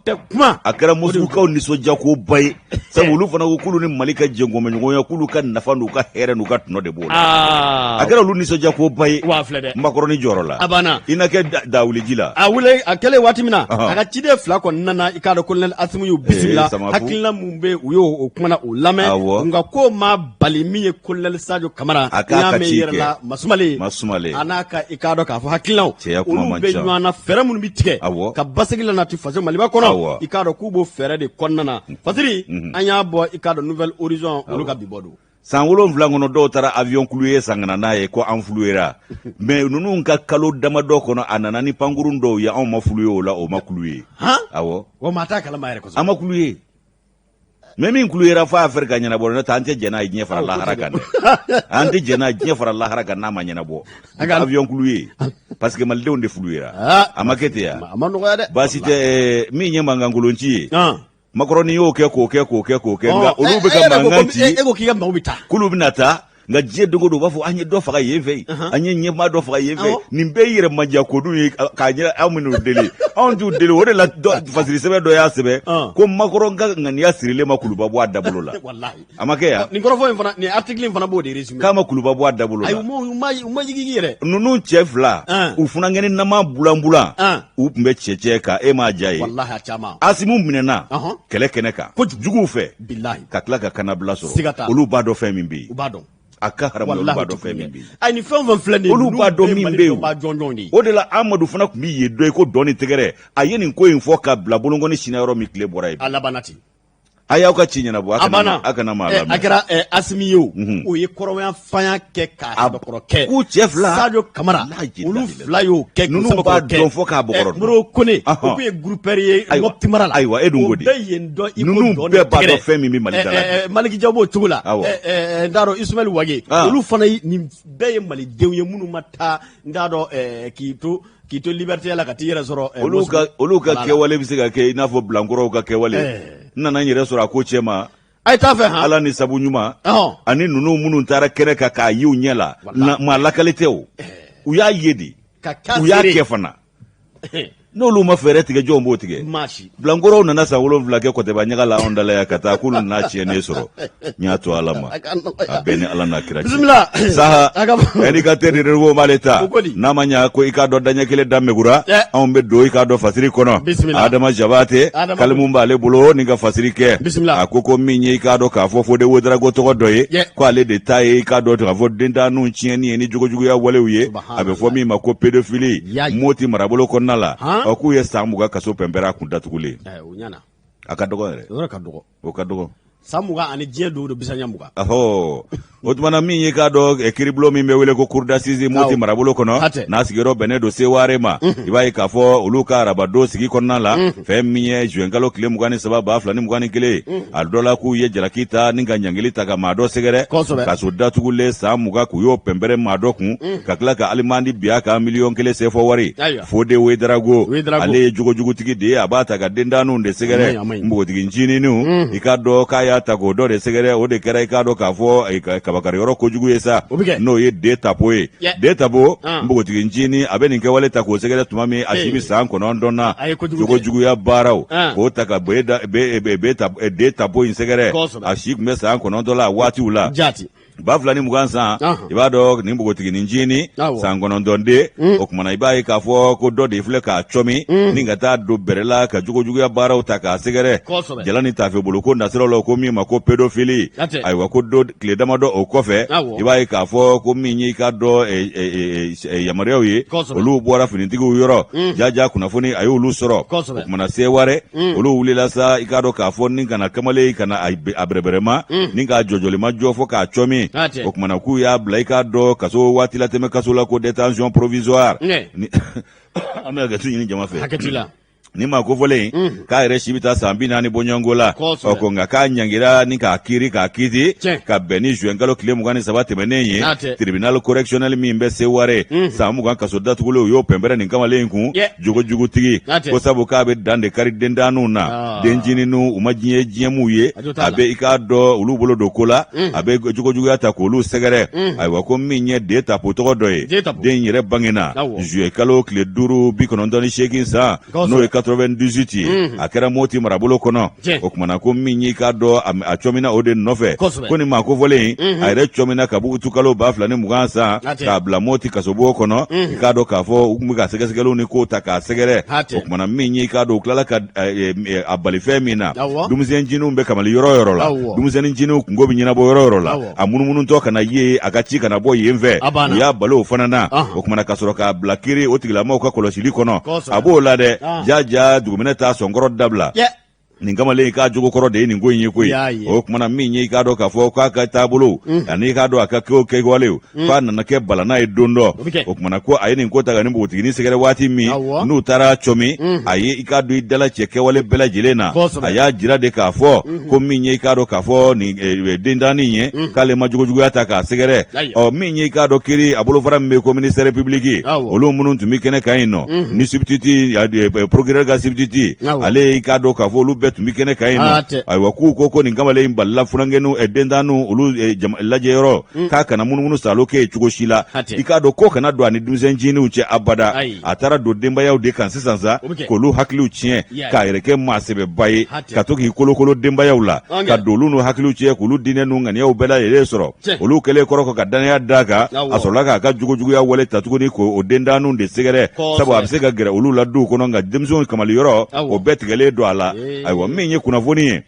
tɛ kuma, a kɛra Mɔsukukaw nisɔndiyakoba ye, sabu olu fana ko k'olu ni Mali ka jɛnkɔmɛɲɔgɔnya, k'olu ka nafa n'u ka hɛrɛ n'u ka tɔnɔ de b'o la. A kɛra olu nisɔndiyakoba ye. Wa filɛ dɛ, Makɔrɔni jɔyɔrɔ la a banna. I na kɛ dawuliji la. A wele a kɛlen waati min na, a ka ciden fila kɔni nana, i k'a dɔn kolonɛli Asimi y'u bisimila, hakilina mun bɛ u y'o o kumana o lamɛn, nka ko ma bali min ye kolonɛli Sajo Kamara, a k'a ka ci kɛ la masumalen masumalen a n'a ka i k'a dɔn k'a fɔ hakilinaw, olu bɛ ɲɔgɔn na, fɛɛrɛ minnu bɛ tigɛ ka basigi lanati faso Maliba kɔnɔ, i k'a dɔn k'u b'o fɛɛrɛ de kɔnɔna na. Fasiri, an y'a bɔ i k'a dɔn Nouvel Horizon, olu ka bi bɔ don. San 7 kɔnɔ, dɔw taara avion kulue san ka na n'a ye ko an fuluera, mais ninnu ka kalo damadɔ kɔnɔ, a nana ni pankurun dɔw ye, anw ma fuluye o la, o ma kulue. Awɔ, wa maa t'a kalama yɛrɛ kosɛbɛ, an ma kulue, mais min kuluyera f'a affaire ka ɲɛnabɔ, n'o tɛ an tɛ jɛn n'a ye diɲɛ fara lahara kan dɛ, an tɛ jɛn n'a ye diɲɛ fara lahara kan n'a ma ɲɛnabɔ. Avion kulue parce que malidenw de fuluyera, a ma kɛ ten ya? A ma nɔgɔya dɛ. Baasi tɛ. Min ye mankankolonci ye, Makɔrɔni y'o kɛ k'o kɛ k'o kɛ k'o kɛ, nka olu bɛ ka mankan ci. E ko k'i ka maaw bɛ taa. K'olu bɛna taa, nka diɲɛ don o don u b'a fɔ an ye dɔ faga yen fɛ yen, an ye ɲɛmaa dɔ faga yen fɛ. Nin bɛɛ yɛrɛ mandiya ko dun ye k'a ɲɛ anw minnu deli, anw t'u deli. O de la fasiri sɛbɛn dɔ y'a sɛbɛn ko Makɔrɔn ka ŋaniya sirilen ma kuluba bɔ a dabolo la. A ma kɛ yan. Nin kɔrɔfɔ in fana, nin article in fana b'o de résumé. K'a ma kuluba bɔ a dabolo la. Ayi, u ma jigin yɛrɛ. Ninnu cɛ fila, u funankɛni nama bulanbulan, u tun bɛ cɛcɛ kan, e m'a diya ye. Walahi, a caman. Asimu minɛna kɛlɛ kɛnɛ kan juguw fɛ. Bilahi. Ka tila ka kannabila sɔrɔ. Siga t'a la. Olu b'a dɔn fɛn min bɛ yen. U b'a dɔn. A ka haramu, olu b'a dɔn fɛn min bɛ yen. Ayi, nin fɛn o fɛn filɛ nin ye. Olu b'a dɔn min bɛ yen. B'a jɔnjɔn de ye. O de la Amadu fana tun bɛ yen dɔ ye ko dɔn ni tɛgɛrɛ. A ye nin ko in fɔ ka bila bolonkɔni sinna yɔrɔ min, tile bɔra yen. A labanna ten. A y'aw ka ci ɲɛnabɔ. A banna. A kana maa lamɛn. A kɛra Asimi ye o, o ye kɔrɔya fanya kɛ k'a sɛbɛkɔrɔ kɛ. K'u cɛ fila. Sadio Kamara, olu fila y'o kɛ. Ninnu b'a dɔn fo k'a bɔgɔrɔ dɔn. Modibo Kone, o kun ye groupeur ye Mopti mara la. Ayiwa, e dun ko di? O bɛ yen dɔn i ko dɔn. Ninnu bɛɛ b'a dɔn fɛn min bɛ Mali da la. Maliki Jaw b'o cogo la. N t'a dɔn Ismaël Wage. Olu fana nin bɛɛ ye malidenw ye minnu ma taa, n t'a dɔn k'i to k'i to liberté la ka t'i yɛrɛ sɔrɔ. Olu ka olu ka kɛwale bɛ se ka kɛ i n'a fɔ bilankɔrɔw ka kɛwale. N nana n yɛrɛ sɔrɔ a ko cɛ ma. A ye t'a fɛ han. Ala ni sabu ɲuman. Ani ninnu minnu taara kɛnɛ kan k'a ye u ɲɛ la. Maa lakale tɛ o. U y'a ye de. U y'a kɛ fana. N'olu ma fɛɛrɛ tigɛ, jɔn b'o tigɛ? Bilankɔrɔw nana san 7 kɛ kɔtɛba ɲaga la anw dala yan ka taa k'olu nana tiɲɛnen sɔrɔ. N y'a to Ala ma. A bɛɛ ni Ala n'a kira cɛ. Saha, indicateur du renouveau b'ale ta. N'a ma ɲa ko i k'a dɔn daɲɛ kelen da megura, anw bɛ don i k'a dɔn fasiri kɔnɔ. Adama Jabate, kalimu b'ale bolo ni ka fasiri kɛ. A ko ko min ye i k'a dɔn k'a fɔ Fode Ouédraogo tɔgɔ dɔ ye, ko ale de ta ye i k'a dɔn k'a fɔ dentanninw tiɲɛni ye ni jogojuguya walew ye. A bɛ fɔ min ma ko pédophilie Moti marabolo kɔnɔna la, ɔ k'u ye san 20 kaso pɛnpɛrɛ a kun datugulen. A ka dɔgɔ yɛrɛ, o ka dɔgɔ. San 20 ani diɲɛ don o don bisaɲɛ 20. Ɔhɔ, o tuma na min ye k'a dɔn kiiribulon min bɛ wele ko cour d'assises Moti marabolo kɔnɔ, n'a sigiyɔrɔ bɛnnen don Seware ma, i b'a ye k'a fɔ olu ka arabadon sigi kɔnɔna la, fɛn min ye juin kalo tile 23 2021, a dɔ la k'u ye jalaki ta ni ka ɲangili ta ka maa dɔ sɛgɛrɛ kaso datugulen san 20, k'u y'o pɛnpɛrɛ maa dɔ kun, ka tila ka alimandi bin a kan 1 miliyɔn sefɔ wari. Fode Ouédraogo, ale ye jogojugutigi de ye, a b'a ta ka dentanninw de sɛgɛrɛ, npogotigi ncininw, i k'a dɔn k'a y'a ta k'o dɔ de sɛgɛrɛ. O de kɛra i k'a dɔn k'a fɔ kabakari yɔrɔ kojugu ye sa, n'o ye De Tapo ye. De Tapo, npogotigi ncinin, a bɛ nin kɛwale ta k'o sɛgɛrɛ tuma min a si bɛ san 9 na, jogojuguya baaraw k'o ta ka De Tapo in sɛgɛrɛ, a si tun bɛ san 9 la a waatiw la. 2020 san, i b'a dɔn nin npogotiginin ncinin san 9 den, o kumana i b'a ye k'a fɔ ko dɔ de filɛ k'a cɔmi ni ka taa don bɛrɛ la ka jogojuguya baaraw ta k'a sɛgɛrɛ jala ni taafe bolo ko nasiraw la, ko min ma ko pédophilie. Ayiwa, ko don tile damadɔ o kɔfɛ, i b'a ye k'a fɔ ko min ye i k'a dɔn yamaruyaw ye, olu bɔra finitigiw yɔrɔ. Jaja kunnafoni a y'olu sɔrɔ. O kumana Seware, olu wulila sa, i k'a dɔn k'a fɔ ni ka na kamalen ka na a bɛrɛbɛrɛma ni k'a jɔjɔlima jɔ fɔ k'a cɔmi. O kumana k'u y'a bila, i k'a dɔn, kaso waati latɛmɛ kaso la, ko détention provisoire. An bɛ hakɛto ɲini jama fɛ. Hakɛ t'i la. Ni maa kofɔlen k'a yɛrɛ si bɛ taa san 40 bɔɲɔgɔnko la. Ɔ ko nka k'a ɲangira ni k'a kiiri k'a kiiti ka bɛn ni juin kalo tile 23 tɛmɛnen ye, tribunal correctionnel min bɛ Seware, san 20 kaso datugulen, u y'o pɛnpɛrɛn nin kamalen kun, jogojugutigi, ko sabu k'a bɛ dan de kari dentanninw na, dencininw, u ma diɲɛ diɲɛmuw ye, a bɛ i k'a dɔn olu bolo don ko la, a bɛ jogojuguya ta k'olu sɛgɛrɛ. Ayiwa, ko min ye Den Tapo tɔgɔ dɔ ye, den yɛrɛ bangena juillet kalo tile 5 98 san, n'o ye 98 ye, a kɛra Moti marabolo kɔnɔ. O kumana ko min y'i k'a dɔn a cɔmina o de nɔfɛ, ko nin maa kofɔlen in, a yɛrɛ cɔmina kabi utukalo 2020 san k'a bila Moti kasobon kɔnɔ. I k'a dɔn k'a fɔ u tun bɛ ka sɛgɛsɛgɛliw ni kow ta k'a sɛgɛrɛ. O kumana min y'i k'a dɔn u tilala ka a bali fɛn min na, denmisɛn ncininw bɛ kamali yɔrɔ yɔrɔ la, denmisɛnnin ncininw kunko bɛ ɲɛnabɔ yɔrɔ yɔrɔ la, a munumunutɔ ka na ye a ka ci kana bɔ yen fɛ, u y'a bali o fana na. O kumana ka sɔrɔ k'a bila kiri o tigilamɔgɔw ka kɔlɔsili kɔnɔ. A b'o la dɛ, jaja duguminɛ t'a sɔnkɔrɔ dabila. Nin kamalen k'a jogo kɔrɔ de ye nin ko in ye koyi. O kumana min ye i k'a dɔn k'a fɔ k'a ka taabolo ani i k'a dɔn a ka ko kɛwalew, k'a nana kɛ balana ye don dɔ. O kumana ko a ye nin ko ta ka nin npogotiginin sɛgɛrɛ waati min n'u taara cɔmi, a ye i k'a dɔn i dala cɛ kɛwale bɛɛ lajɛlen na. A y'a jira de k'a fɔ ko min ye i k'a dɔn k'a fɔ nin dentannin ye, k'ale ma jogojuguya ta k'a sɛgɛrɛ. Ɔ min ye i k'a dɔn kiri a bolofara min bɛ ko ministère public, olu minnu tun bɛ kɛnɛ kan yen nɔ, ni substitut procureur ka substitut, ale i k'a dɔn k'a fɔ olu bɛɛ tun bɛ kɛnɛ kan yen nɔ. Ayiwa, k'u ko nin kamalen in balila funankɛninw, dentanninw, olu lajɛyɔrɔ, k'a kana munumunu saalo kɛ yen cogo si la, i k'a dɔn ko kana don a ni denmisɛn ncininw cɛ abada. A taara don denbayaw de kan sisan sa k'olu hakiliw tiɲɛ, k'a yɛrɛ kɛ maa sɛbɛba ye, ka to k'i kolokolo denbayaw la, ka don olu n'u hakiliw cɛ, k'olu diinɛ n'u ŋaniyaw bɛɛ lajɛlen sɔrɔ. Olu kɛlen kɔrɔ ka dannaya d'a kan, a sɔrɔla k'a ka jogojuguya wale ta tuguni k'o dentanninw de sɛgɛrɛ, sabu a bɛ se ka gɛrɛ olu la duw kɔnɔ, nka denmisɛnw kamali yɔrɔ, o bɛɛ tigɛlen don a la. Ayiwa, min ye kunnafoni ye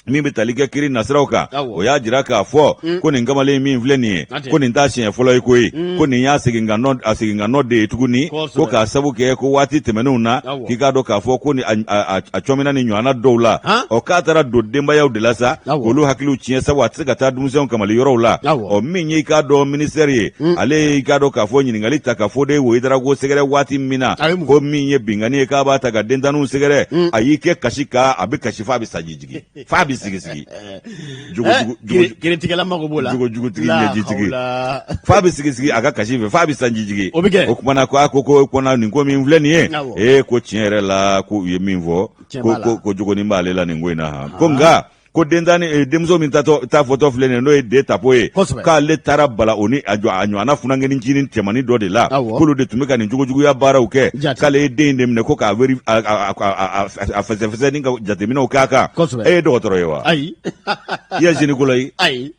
min bɛ tali kɛ kiri nasiraw kan, o y'a jira k'a fɔ ko nin kamalen min filɛ nin ye, ko nin t'a siɲɛ fɔlɔ ye koyi, ko nin y'a seginkanɔ de ye tuguni, ko k'a sabu kɛ ko waati tɛmɛnenw na, k'i k'a dɔn k'a fɔ ko a cɔmina nin ɲɔgɔnna dɔw la. Ɔ k'a taara don denbayaw de la sa k'olu hakiliw tiɲɛ, sabu a tɛ se ka taa denmisɛnw kamali yɔrɔw la. Ɔ min ye i k'a dɔn ministère ye, ale ye i k'a dɔn k'a fɔ ɲininkali ta ka Fode Ouédraogo sɛgɛrɛ waati min na, ko min ye binkanni ye k'a b'a ta ka dentanninw sɛgɛrɛ, a y'i kɛ kasi kan, a bɛ kasi f'a bɛ sanji jigin, f'a bɛ sigi sigi. Kiiritigɛla mago b'o la. Jogojugutigi ɲɛjitigi, f'a bɛ sigi sigi a ka kasi fɛ f'a bɛ sanji jigin. O bɛ kɛ. O kumana ko a ko kɔnɔ nin ko min filɛ nin ye, ee ko tiɲɛ yɛrɛ la ko u ye min fɔ, ko jogonin b'ale la nin ko in na han. Ko nka ko dentanni denmuso min ta fɔtɔ filɛ nin ye, n'o ye Den Tapo ye, k'ale taara bala o ni a ɲɔgɔnna funankɛnin ncinin cɛmannin dɔ de la, k'olu de tun bɛ ka nin jogojuguya baaraw kɛ, k'ale ye den in de minɛ ko k'a a fɛsɛfɛsɛ ni ka jateminɛw k'a kan. E ye dɔgɔtɔrɔ ye wa? Ayi. I ye gynécologue ye? Ayi.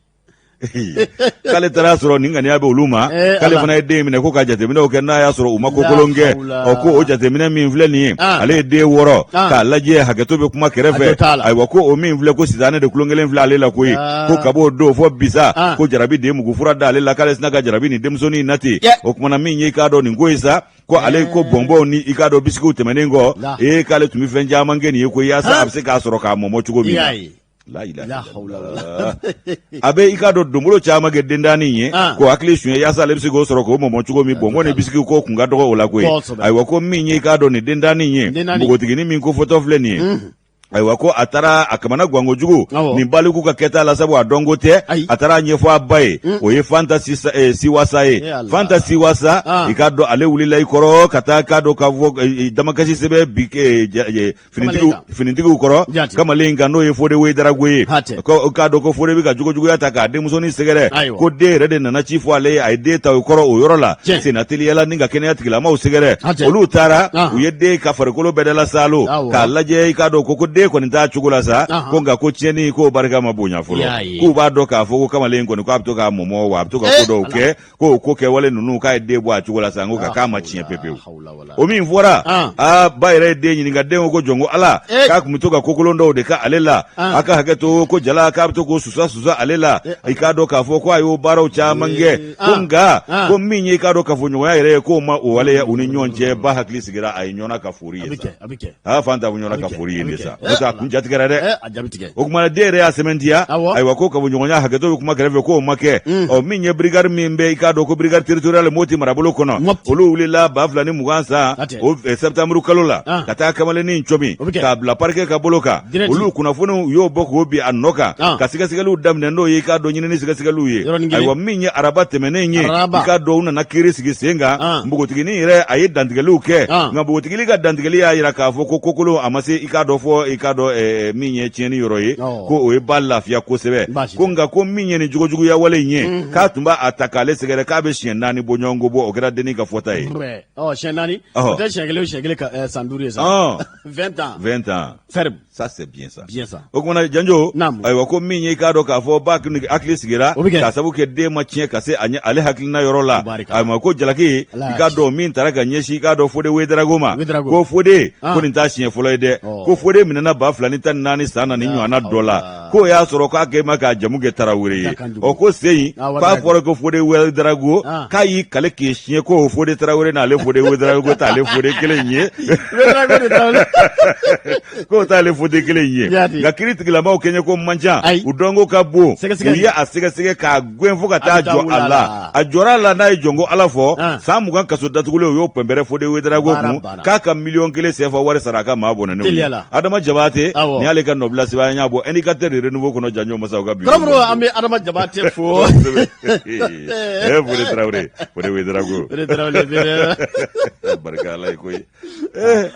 K'ale taara sɔrɔ nin ŋaniya bɛ olu ma, k'ale fana ye den minɛ ko ka jateminɛw kɛ n'a y'a sɔrɔ u ma ko kolon kɛ. Ɔ ko o jateminɛ min filɛ nin ye, ale ye den wɔrɔ k'a lajɛ, hakɛto bɛ kuma kɛrɛfɛ. Ayiwa, ko o min filɛ, ko sitanɛ de tulon kelen filɛ ale la koyi, ko kab'o don fɔ bi sa, ko jarabi de ye mugu fura da ale la, k'ale sina ka jarabi nin denmusonin in na ten. O kumana min ye i k'a dɔn nin ko ye sa, ko ale ko bɔnbɔnw ni i k'a dɔn bisikiw tɛmɛnen kɔ, ee k'ale tun bɛ fɛn caman kɛ nin ye ko yaasa a bɛ se k'a sɔrɔ k'a mɔmɔ cogo min na. A bɛ i k'a dɔn donbolo caman kɛ dentannin ye k'o hakili suɲɛ yaasa ale bɛ se k'o sɔrɔ k'o mɔmɔ cogo min. Bɔnbɔn ni bisiki ko kun ka dɔgɔ o la koyi. Ayiwa, ko min ye i k'a dɔn nin dentannin ye, npogotiginin min ko fɔtɔ filɛ nin ye, ayiwa ko a taara a kamana gan kojugu nin baliku ka kɛta la, sabu a dɔnko tɛ. A taara a ɲɛfɔ a ba ye, o ye Fanta Siwasa ye. Fanta Siwasa, i k'a dɔn ale wulila i kɔrɔ ka taa k'a dɔn k'a fɔ damakasi sɛbɛn bi finitigiw kɔrɔ kamalen in kan, n'o ye Fode Ouédraogo ye, k'a dɔn ko Fode bɛ ka jogojuguya ta k'a denmusonin sɛgɛrɛ, ko den yɛrɛ de nana ci fɔ ale ye. A ye den ta o kɔrɔ o yɔrɔ la senna teliyala ni ka kɛnɛya tigilamaw sɛgɛrɛ. Olu taara, u ye den ka farikolo bɛɛ dala saalo k'a lajɛ, i k'a dɔn ko den den kɔni t'a cogo la sa, ko nka ko tiɲɛni k'o barika ma bonya fɔlɔ, k'u b'a dɔn k'a fɔ ko kamalen kɔni k'a bɛ to k'a mɔmɔ wa a bɛ to ka ko dɔw kɛ, k'o ko kɛwale ninnu k'a ye den bɔ a cogo la sa, n ko ka k'a ma tiɲɛ pepewu. O min fɔra, aa, ba yɛrɛ ye den ɲininka, den ko jɔn ko Ala, k'a tun bɛ to ka kokolon dɔw de kɛ ale la, a ka hakɛ to, ko jala k'a bɛ to k'o susa susa ale la, i k'a dɔn k'a fɔ ko a y'o baaraw caman kɛ, ko nka ko min ye i k'a dɔn kafoɲɔgɔnya yɛrɛ ye, k'o ma o waleya u ni ɲɔgɔn cɛ. Ba hakili sigira, a ye ɲɔgɔn ka fori ye sa, a fan ta ɲɔgɔn ka fori ye de sa, n'o tɛ a kun jatigɛra dɛ. O kuma na den yɛrɛ y'a sɛmɛntiya, ayiwa, ko kafoɲɔgɔnya, hakɛto bɛ kuma kɛrɛfɛ, k'o ma kɛ. Ɔ, min ye brigade min bɛ, i k'a dɔn ko brigade territoriale Moti marabolo kɔnɔ, olu wulila 2020 san o septembre kalo la ka taa kamalennin cɔmi k'a bila parquet ka bolo kan. Olu kunnafoniw u y'o bɔ k'o bin a nɔ kan ka sɛgɛsɛgɛliw daminɛ, n'o ye i k'a dɔn ɲinini sɛgɛsɛgɛliw ye. Ayiwa, min ye araba tɛmɛnen ye, i k'a dɔn u nana kiiri sigi sen kan. Npogotiginin yɛrɛ a ye dantigɛliw kɛ, nka npogotiginin ka dantigɛli y'a jira k'a fɔ ko kokolon a ma se i k'a dɔn fɔ i k'a dɔn min ye tiɲɛni yɔrɔ ye, ko o ye ba lafiya kosɛbɛ, ko nka ko min ye nin jogojuguya wale in ye, k'a tun b'a ta k'ale sɛgɛrɛ k'a bɛ siɲɛ 4 bɔɲɔgɔnko bɔ. O kɛra dennin ka fɔta ye. Siɲɛ 4, o tɛ siɲɛ kelen o siɲɛ kelen san 5 ye sa. 20 ans. 20 ans. Ferme. Ça, c'est bien ça. Bien ça. O kumana Janjo, ayiwa, ko min ye i k'a dɔn k'a fɔ ba hakili sigira k'a sabu kɛ den ma tiɲɛ ka se a ɲɛ ale hakilina yɔrɔ la. Ayiwa, ko jalaki, i k'a dɔn min taara ka ɲɛsin i k'a dɔn Fode Wedarago ma, ko Fode ko nin t'a siɲɛ fɔlɔ ye dɛ, ko Fode minɛna 2014 san na nin ɲɔgɔnna dɔ la, k'o y'a sɔrɔ k'a kɛ ma k'a jamu kɛ Tarawele ye. Ɔ, ko sen in k'a fɔra ko Fode Wedarago, k'a y'i kale k'i siɲɛ ko Fode Tarawele n'ale Fode Wedarago t'ale Fode kelen ye, k'o t'ale Fode kelen ye. Nka kiiri tigilamaw kɛɲɛ ko man ca, u dɔnko ka bon, u ye a sɛgɛsɛgɛ k'a gɛn fo ka taa jɔ a la. A jɔra a la n'a ye jɔnko Ala fɔ, san 20 kaso datugulen u y'o pɛnpɛrɛ Fode Wedarago kun, k'a ka miliyɔn 1 CFA wari sara a ka maa bɔnɛnenw ye. Adama Jabate, nin y'ale ka nɔbila sɛbɛn, an y'a bɔ Indicateur de Renouveau kɔnɔ, Janjo Masaw ka bi. Kɔrɔmɔrɔ, an bɛ Adama Jabate fo. Eh, Fode Tarawele, Fode Wedarago. Fode Tarawele. Barika Ala ye koyi.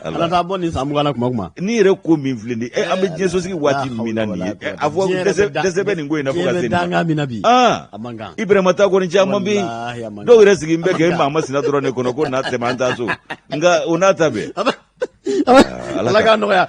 Ala t'a bɔ nin san 20 na kuma kuma. N'i yɛrɛ ko min filɛ nin ye, an bɛ diɲɛ sosigi waati min na nin ye, a fɔ dɛsɛ bɛ nin ko in na fo ka se nin ma. Diɲɛ bɛ dankan min na bi. A man kan. Ibrahima ta kɔni caman bɛ yen. Dɔw yɛrɛ sigi bɛ kɛ maa masina dɔrɔn de kɔnɔ ko n'a tɛmɛ an t'a so, nka o n'a ta bɛɛ. Ala k'a nɔgɔya.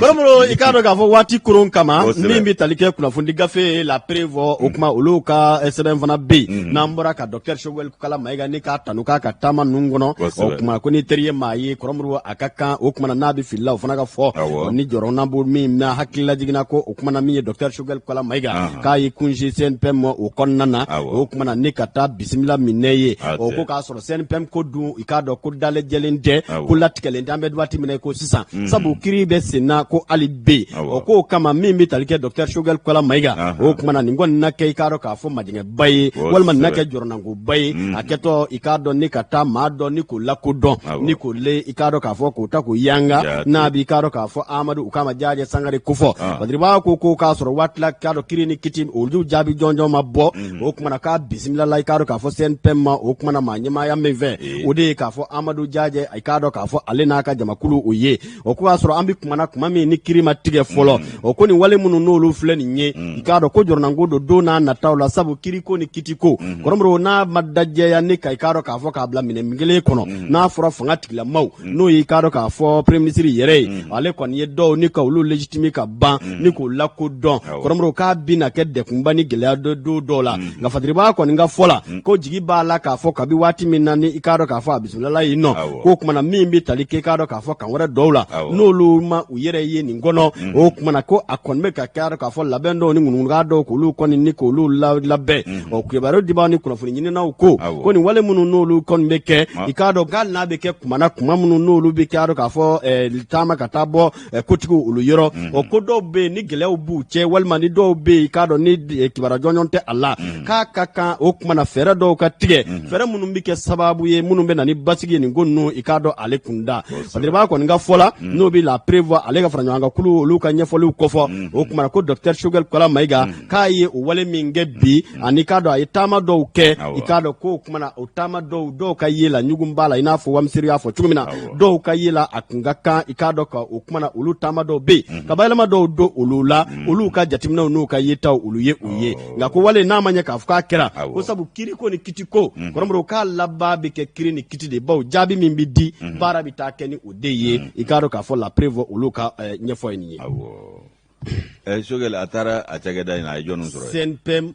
Kɔrɔmɔrɔ, i k'a dɔn k'a fɔ waati koron kama, min bɛ tali kɛ kunnafoni gafe La Preuve, o kuma olu ka sɛbɛn fana bɛ yen. N'an bɔra ka docteur Choguel Kokalla Maïga ni k'a tanu k'a ka taama ninnu kɔnɔ, o kuma ko ni teri ye maa ye, Kɔrɔmɔrɔ, a ka kan o kuma n'a bɛ fili la, o fana ka fɔ ni jɔrɔna b'o min na. Hakilila jiginna ko o kuma na min ye docteur Choguel Kokalla Maïga, k'a ye kunsi CNPM o kɔnɔna na, o kuma na ni ka taa bisimila minɛ ye, o ko k'a sɔrɔ CNPM ko dun, i k'a dɔn ko dalajɛlen tɛ, ko latigɛlen tɛ, an bɛ waati min na ko sisan, sabu kiri bɛ sen na ko hali bɛ yen. O k'o kama min bɛ tali kɛ docteur Choguel Kokalla Maïga, o kuma na nin kɔni na kɛ i k'a dɔn k'a fɔ majɛgɛba ye walima nin na kɛ jɔrɔnankoba ye, a kɛtɔ i k'a dɔn ni ka taa maa dɔn ni k'o lakodɔn ni k'o le i k'a dɔn k'a fɔ k'o ta k'o yanga n'a b'i k'a dɔn k'a fɔ Amadu u k'a ma Jaje Sangare kofɔ. Badiriba ko k'a sɔrɔ waati la k'a dɔn kiri ni kiti olu jaabi jɔnjɔn ma bɔ, o kuma na k'a bisimila la i k'a dɔn k'a fɔ CNPM ma, o kuma na maa ɲɛmaaya min fɛ, o de ye k'a fɔ Amadu Jaje, i k'a dɔn k'a fɔ ale n'a ka jamakulu o ye. O ko y'a sɔrɔ an bɛ kumana kuma min ni kiri ma tigɛ fɔlɔ, o ko nin wale minnu n'olu filɛ nin ye, i k'a dɔn ko jɔrɔnanko don don n'a nataw la, sabu kiriko ni kitiko, kɔrɔmɔrɔ, n'a ma dajɛya ni ka i k'a dɔn k'a fɔ k'a bila minɛn kelen kɔnɔ, n'a fɔra fanga tigilamaw, n'o ye i k'a dɔn k'a fɔ premier ministre yɛrɛ ye, ale kɔni ye dɔw ni ka olu légitimer ka ban ni k'o lakodɔn, kɔrɔmɔrɔ, k'a bɛna kɛ dɛkunba ni gɛlɛya don dɔw la. Nka Fatiriba kɔni ka fɔ la, ko jigi b'a la k'a fɔ kabi waati min na ni i k'a dɔn k'a fɔ a bisimilala yen nɔ, k'o kumana min bɛ tali kɛ i k'a dɔn k'a fɔ kan wɛrɛ dɔw la, n'olu ma u yɛrɛ ye nin kɔnɔ, o kumana ko a kɔni bɛ ka kɛ k'a fɔ labɛn dɔw ni ŋunuŋunukan dɔw k'olu kɔni ni k'olu labɛn. Ɔ, kibaru dibaaw ni kunnafoni ɲininaw ko nin wale minnu n'olu kɔni bɛ kɛ, i k'a dɔn k'hali n'a bɛ kɛ kumana kuma minnu n'olu bɛ kɛ k'a fɔ taama ka taa bɔ kotigiw olu yɔrɔ, o ko dɔw bɛ yen ni gɛlɛyaw b'u cɛ walima ni dɔw bɛ yen i k'a dɔn ni kibaruya jɔnjɔn tɛ a la, k'a ka kan o kumana fɛɛrɛ dɔw ka tigɛ, fɛɛrɛ minnu bɛ kɛ sababu ye minnu bɛ na ni basigi ye nin ko ninnu i k'a dɔn ale kunda. Fatiriba kɔni ka fɔ la, n'o bɛ La Preuve ale ka fara ɲɔgɔn kan kulu olu ka ɲɛfɔliw kɔfɔ, o kumana ko docteur Choguel Kokalla Maïga k'a ye o wale min kɛ bi, ani k'a dɔn a ye taama dɔw kɛ, i k'a dɔn k'o kumana o taama dɔw ka ye la ɲugun b'a la, i n'a fɔ Wamisiri y'a fɔ cogo min na, dɔw ka ye la a kun ka kan i k'a dɔn ka o kumana olu taama dɔw bɛ yen ka bayɛlɛma dɔw don olu la, olu ka jateminɛw n'u ka yetaw olu ye u ye. Nka ko wale n'a ma ɲɛ k'a fɔ k'a kɛra, ko sabu kiriko ni kitiko, kɔrɔmɔrɔ, k'a laban bɛ kɛ kiri ni kiti de, bawo jaabi min bɛ di, baara bɛ taa kɛ ni o de ye. I k'a dɔn k'a fɔ La Preuve olu ka ɲɛfɔ ye nin ye. Awɔ, Sogɛl a taara a cakɛda in na, a ye jɔnni sɔrɔ yen? CNPM,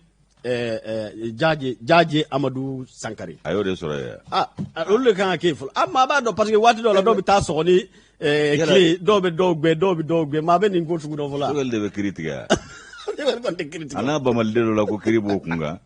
Jaje Amadu Sankare. A y'o de sɔrɔ yen. Ah, olu de kan ka kɛ yen fɔlɔ. Ah, maa b'a dɔn, parce que waati dɔw la, dɔw bɛ taa sɔgɔ ni kile, dɔw bɛ dɔw gɛn, dɔw bɛ dɔw gɛn. Maa bɛ nin ko sugu dɔn fɔlɔ. Sogɛl de bɛ kiri tigɛ. A n'a bamaliden dɔ la ko kiri b'o kun kan.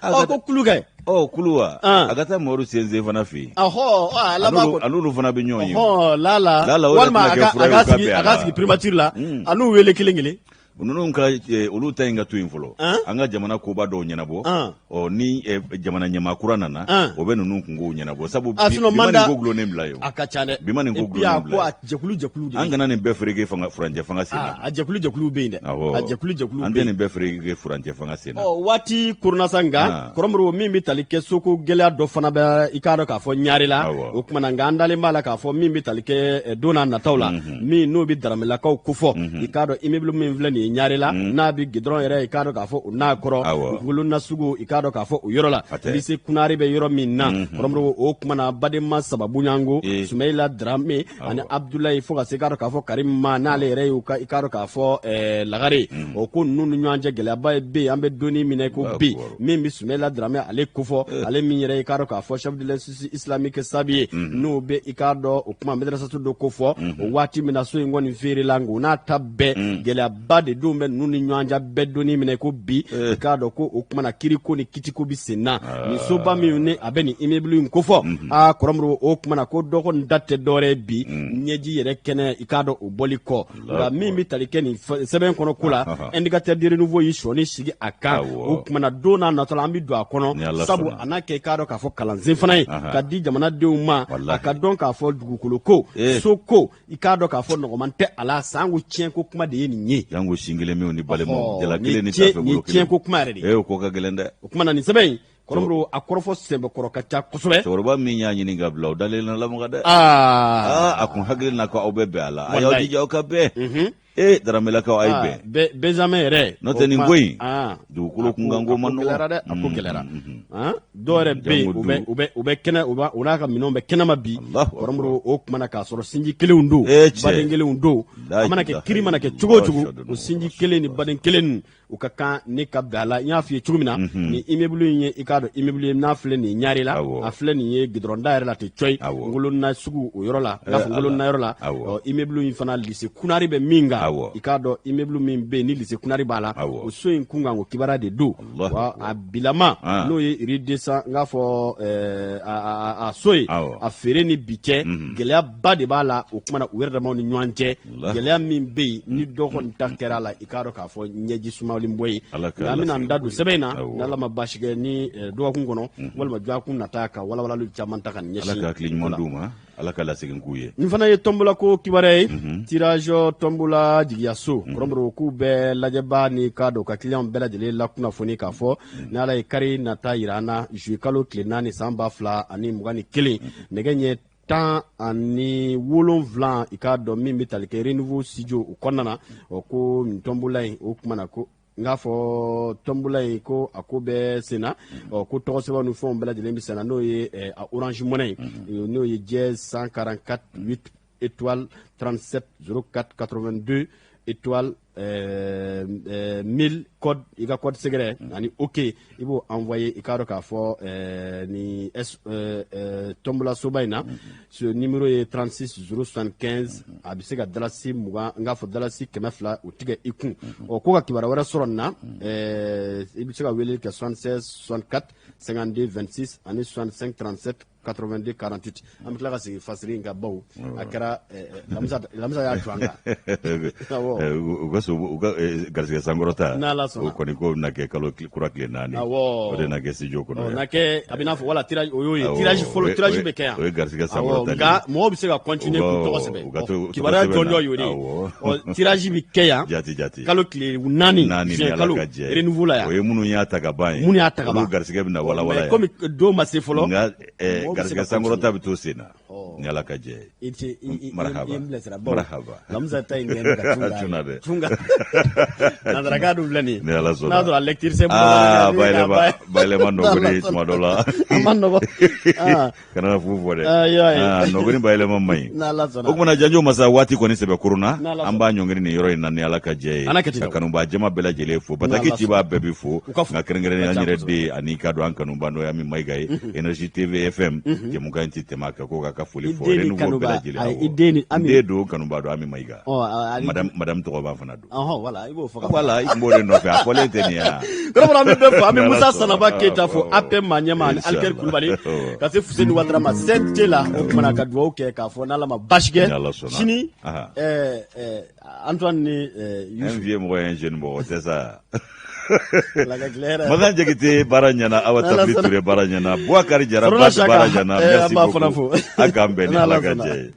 Ɔ, ko kulu kɛ. Ɔ, kulu wa, a ka taa Mamadu Sense fana fɛ yen. Ɔhɔ, a laban ko a n'olu fana bɛ ɲɔgɔn ye. Ɔhɔ, lala. Lala, o de walima tɛna a kɛ ka fura a ye ka u ka sigi bɛn a a ka la. sigi primature la, a n'u wele kelen kelen. Ninnu ka olu ta in ka to yen fɔlɔ, an ka jamana koba dɔw ɲɛnabɔ. Ɔ, ni jamana ɲɛmaa kura nana, o bɛ ninnu kunkow ɲɛnabɔ, sabu Ah, bi sinon bi ma nin mandat ko gulonnen bila yen. A ka ca dɛ. Bi ma nin ko Et puis a gulonnen ko bila a yen. jɛkulu jɛkulu de An bɛ yen. kana nin bɛɛ fereke fanga furancɛ fanga sen na. Ah, a jɛkulu jɛkulu bɛ yen dɛ. Awɔ. A jɛkulu jɛkulu An bɛ tɛ yen. nin bɛɛ fereke furancɛ fanga sen na. Ɔ, waati korona sa, nka kɔrɔmuru, min bɛ tali kɛ soko gɛlɛya dɔ fana bɛ, i k'a dɔn k'a fɔ ɲare la. O kuma na, nka an dalen b'a la k'a fɔ min bɛ tali kɛ don n'a nataw la, min n'o bɛ daramelakaw kofɔ, i k'a dɔn immeuble min filɛ nin ye ɲare la, n'a bɛ gidɔrɔn yɛrɛ, i k'a dɔn k'a fɔ o n'a kɔrɔ ngolona sugu, i k'a dɔn k'a fɔ o yɔrɔ la, lycée Kunare bɛ yɔrɔ min na. Kɔrɔmuru, o kuma na, badenma saba bonyanko, Sumayila Darame ani Abdulayi, fo ka se i k'a dɔn k'a fɔ Karim ma, n'ale yɛrɛ y'u ka, i k'a dɔn k'a fɔ lagare, o ko ninnu ni ɲɔgɔn cɛ gɛlɛyaba ye bɛ yen. An bɛ donni minɛ ko bi, min bɛ Sumayila Darame ale kofɔ, ale min yɛrɛ i k'a dɔn k'a fɔ chef de l'institut islamique Sabi ye, n'o bɛ, i k'a dɔn, o kuma madrasatu dɔ kofɔ, o waati min na so in kɔni feerela, nka o n'a ta bɛɛ gɛlɛyaba de don bɛ ninnu ni ɲɔgɔn cɛ. Bɛɛ donni minɛ ko bi, i k'a dɔn ko o kuma na kiriko ni kitiko bɛ sen na nin soba min ni a bɛ nin immeuble in kofɔ. Aa, kɔrɔmuru, o kuma na ko dɔ kɔni da tɛ dɔwɛrɛ ye bi, ɲɛji yɛrɛ kɛnɛ, i k'a dɔn o bɔli kɔ. Nka min bɛ tali kɛ nin sɛbɛn kɔnɔ ko la, Indicateur du Renouveau y'i sɔɔni sigi a kan. O kuma na, don n'a nata la, an bɛ don a kɔnɔ, sabu a n'a kɛ, i k'a dɔn k'a fɔ kalansen fana ye ka di jamanadenw ma, a ka dɔn k'a fɔ dugukolo ko, so ko, i k'a dɔn k'a fɔ nɔgɔman tɛ a la, sanko tiɲɛ ko kuma de ye nin ye. Janko sin kelen minw ni balimaw, jala kelen ni tafe bolo kelen, tiɲɛ ko kuma yɛrɛ de ye. O ko ka gɛlɛn dɛ. O kuma na, nin sɛbɛn in, kɔrɔmuru, a kɔrɔfɔ sɛbɛkɔrɔ ka ca kosɛbɛ. Cɛkɔrɔba min y'a ɲini ka bila, o dalen na lamaga dɛ. Aa, a kun hakili na ko aw bɛ bɛn a la, a y'aw jija aw ka bɛn. Ee, daramelakaw, a ye bɛn. Benjamin yɛrɛ. N'o tɛ nin ko in, dugukolo kunkanko man nɔgɔn. Dɛ, a ko gɛlɛyara. Dɔw yɛrɛ bɛ yen, u bɛ kɛnɛ, u n'a ka minɛnw bɛ kɛnɛma bi. Kɔrɔmuru, o kuma na k'a sɔrɔ sinji kelenw don, baden kelenw don. A mana kɛ, kiri mana kɛ cogo o cogo, o sinji kelen ni baden kelen, u ka kan ne ka bɛn a la. N y'a f'i ye cogo min na, nin immeuble in ye, i k'a dɔn, immeuble ye n'a filɛ nin ye ɲare la, a filɛ nin ye gidɔrɔnda yɛrɛ la ten cɔyi, ngolona sugu o yɔrɔ la, n k'a fɔ ngolona yɔrɔ la. Immeuble in fana, lycée Kunare bɛ min kan, i k'a dɔn immeuble min bɛ yen ni lycée Kunare b'a la, o so in kunkan ko kibaruya de don. Wa a bilama, n'o ye rue 200, n k'a fɔ a so ye, a feere ni bi cɛ, gɛlɛyaba de b'a la. O kuma na, u yɛrɛ damaw ni ɲɔgɔn cɛ, gɛlɛya min bɛ yen, ni dɔ kɔni ta kɛra a la, i k'a dɔn k'a fɔ ɲɛji sumalen bɔ yen. Nka an bɛna an da don sɛbɛn in na, n'Ala ma baasi kɛ, ni dɔgɔkun kɔnɔ walima dɔgɔkun nata, ka walawalali caman ta ka ɲɛsin. Ala ka hakili ɲuman d'u ma, Ala ka lasegin k'u ye. Nin fana ye tɔnbɔla ko kibaruya ye. Tirage tɔnbɔla jigiyaso, kɔrɔmuru, k'u bɛɛ lajɛba ni k'a dɔn ka kiliyanw bɛɛ lajɛlen lakunnafoni k'a fɔ ni Ala ye kari nata yira an na, juillet kalo tile 4 san 2021, nɛgɛ ɲɛ 17, i k'a dɔn min bɛ tali kɛ Renouveau studio o kɔnɔna na. O ko nin tɔnbɔla in, o kuma na ko n k'a fɔ tɔnbɔla in ko a ko bɛ sen na. Ɔ, ko tɔgɔ sɛbɛn ni fɛnw bɛɛ lajɛlen bɛ sen na, n'o ye a Orange Money ye, n'o ye dièse 144 8 étoile 37 04 82 étoile 1000 code, i ka code secret ani OK, i b'o envoyer. I k'a dɔn k'a fɔ ni tɔnbɔla soba in na, ce numéro ye 36 075. A bɛ se ka dalasi 20, n k'a fɔ dalasi 200, o tigɛ i kun. Ɔ, ko ka kibaruya wɛrɛ sɔrɔ nin na, i bɛ se ka wele kɛ 76 64 52 26 ani 65 37 82 48. An bɛ tila ka segin fasiri in kan, bawo a kɛra Lamisa y'a jɔ an kan. U ka so, u ka garisɛgɛ sankɔrɔta. N'Ala sɔnna. O kɔni ko bɛna kɛ kalo kura tile 4. O de na kɛ studio kɔnɔ. Na kɛ, a bɛ n'a fɔ wala tirage, o y'o ye, tirage fɔlɔ, tirage bɛ kɛ yan. O ye garisɛgɛ sankɔrɔta. Nka mɔgɔw bɛ se ka continuer k'u tɔgɔ sɛbɛn. Kibaruya jɔnjɔn y'o de ye. Tirage bɛ kɛ yan. Jati jati. Kalo tile 4, juin kalo, Renouveau la yan. O ye minnu y'a ta ka ban ye. Minnu y'a ta ka ban. Olu garisɛgɛ bɛna walawala yan. Komi don ma se fɔlɔ. Nka garisɛgɛ sankɔrɔta bɛ to sen na. Ni Ala ka jɛ ye. I ce i Marhaba. i bilasira bawo. Marhaba. Lamisa ta in kɛ ka A cunna dɛ. Tunga. Nansarakan dun filɛ nin ye. Ni Ala sɔnna. N'a sɔrɔ a lecture simple. Aa bayɛlɛma bayɛlɛma nɔgɔni tuma dɔ la. A ma nɔgɔ. Ah. Kana fu fɔ dɛ. Ayi, ayi. Aa nɔgɔni bayɛlɛma man ɲi. N'Ala sɔnna. O kumana janjo masa waati kɔni sɛbɛ koronna N'Ala an b'a ɲɔngiri nin yɔrɔ in na ni Ala ka jɛ ye. Ala kɛ ten Ka kanubaa jama bɛɛ lajɛlen fo. Bataki N'Ala cibaa bɛɛ bi fo. U ka fo. Nka kɛrɛnkɛrɛnnenya an Ka ca yɛrɛ kosɛbɛ. den ani ka don an kanuba n'o ye Ami Mayiga ye. Énergie TV FM. Jɛmukan in tɛ tɛmɛ a kan ko k'a ka foli I fɔ. den ni Renouveau bɛɛ kanuba, lajɛlen. ayi, Awɔ. i den ni Ami. N den don kanuba don Ami Mayiga. Ɔ, Madame madame tɔgɔba fana don. Ɔhɔn, voilà, i b'o fɔ ka Voilà, i tun b'o de nɔfɛ a fɔlen tɛ nin ye wa? Kɔrɔbɔrɔ an bɛ bɛɛ fo an bɛ N'Ala Musa sɔnna. Sanaba Keyita fo Awɔ. APM maa ɲɛmaa ani Inshallah. Alikɛri Kulubali Awɔ. ka se Fuseni Watara ma CNT la o kumana ka dugawu kɛ k'a fɔ n'Ala ma baasi kɛ Ni Ala sɔnna. sini Aha. ɛɛ ɛɛ Antoine ni ɛɛ Un Youssou vieux mɔgɔ ye un jeune mɔgɔ c'est ça. Ala ka tile hɛrɛ. Makan Jakite baara ɲɛna Awa N'Ala Tabili sɔnna. Ture baara ɲɛna Bouakari Jara Sɔrɔla Ba Saka, baara ɲɛna an merci b'a fana beaucoup. fo. A k'an bɛn ni N'Ala Ala ka sɔnna. jɛ ye.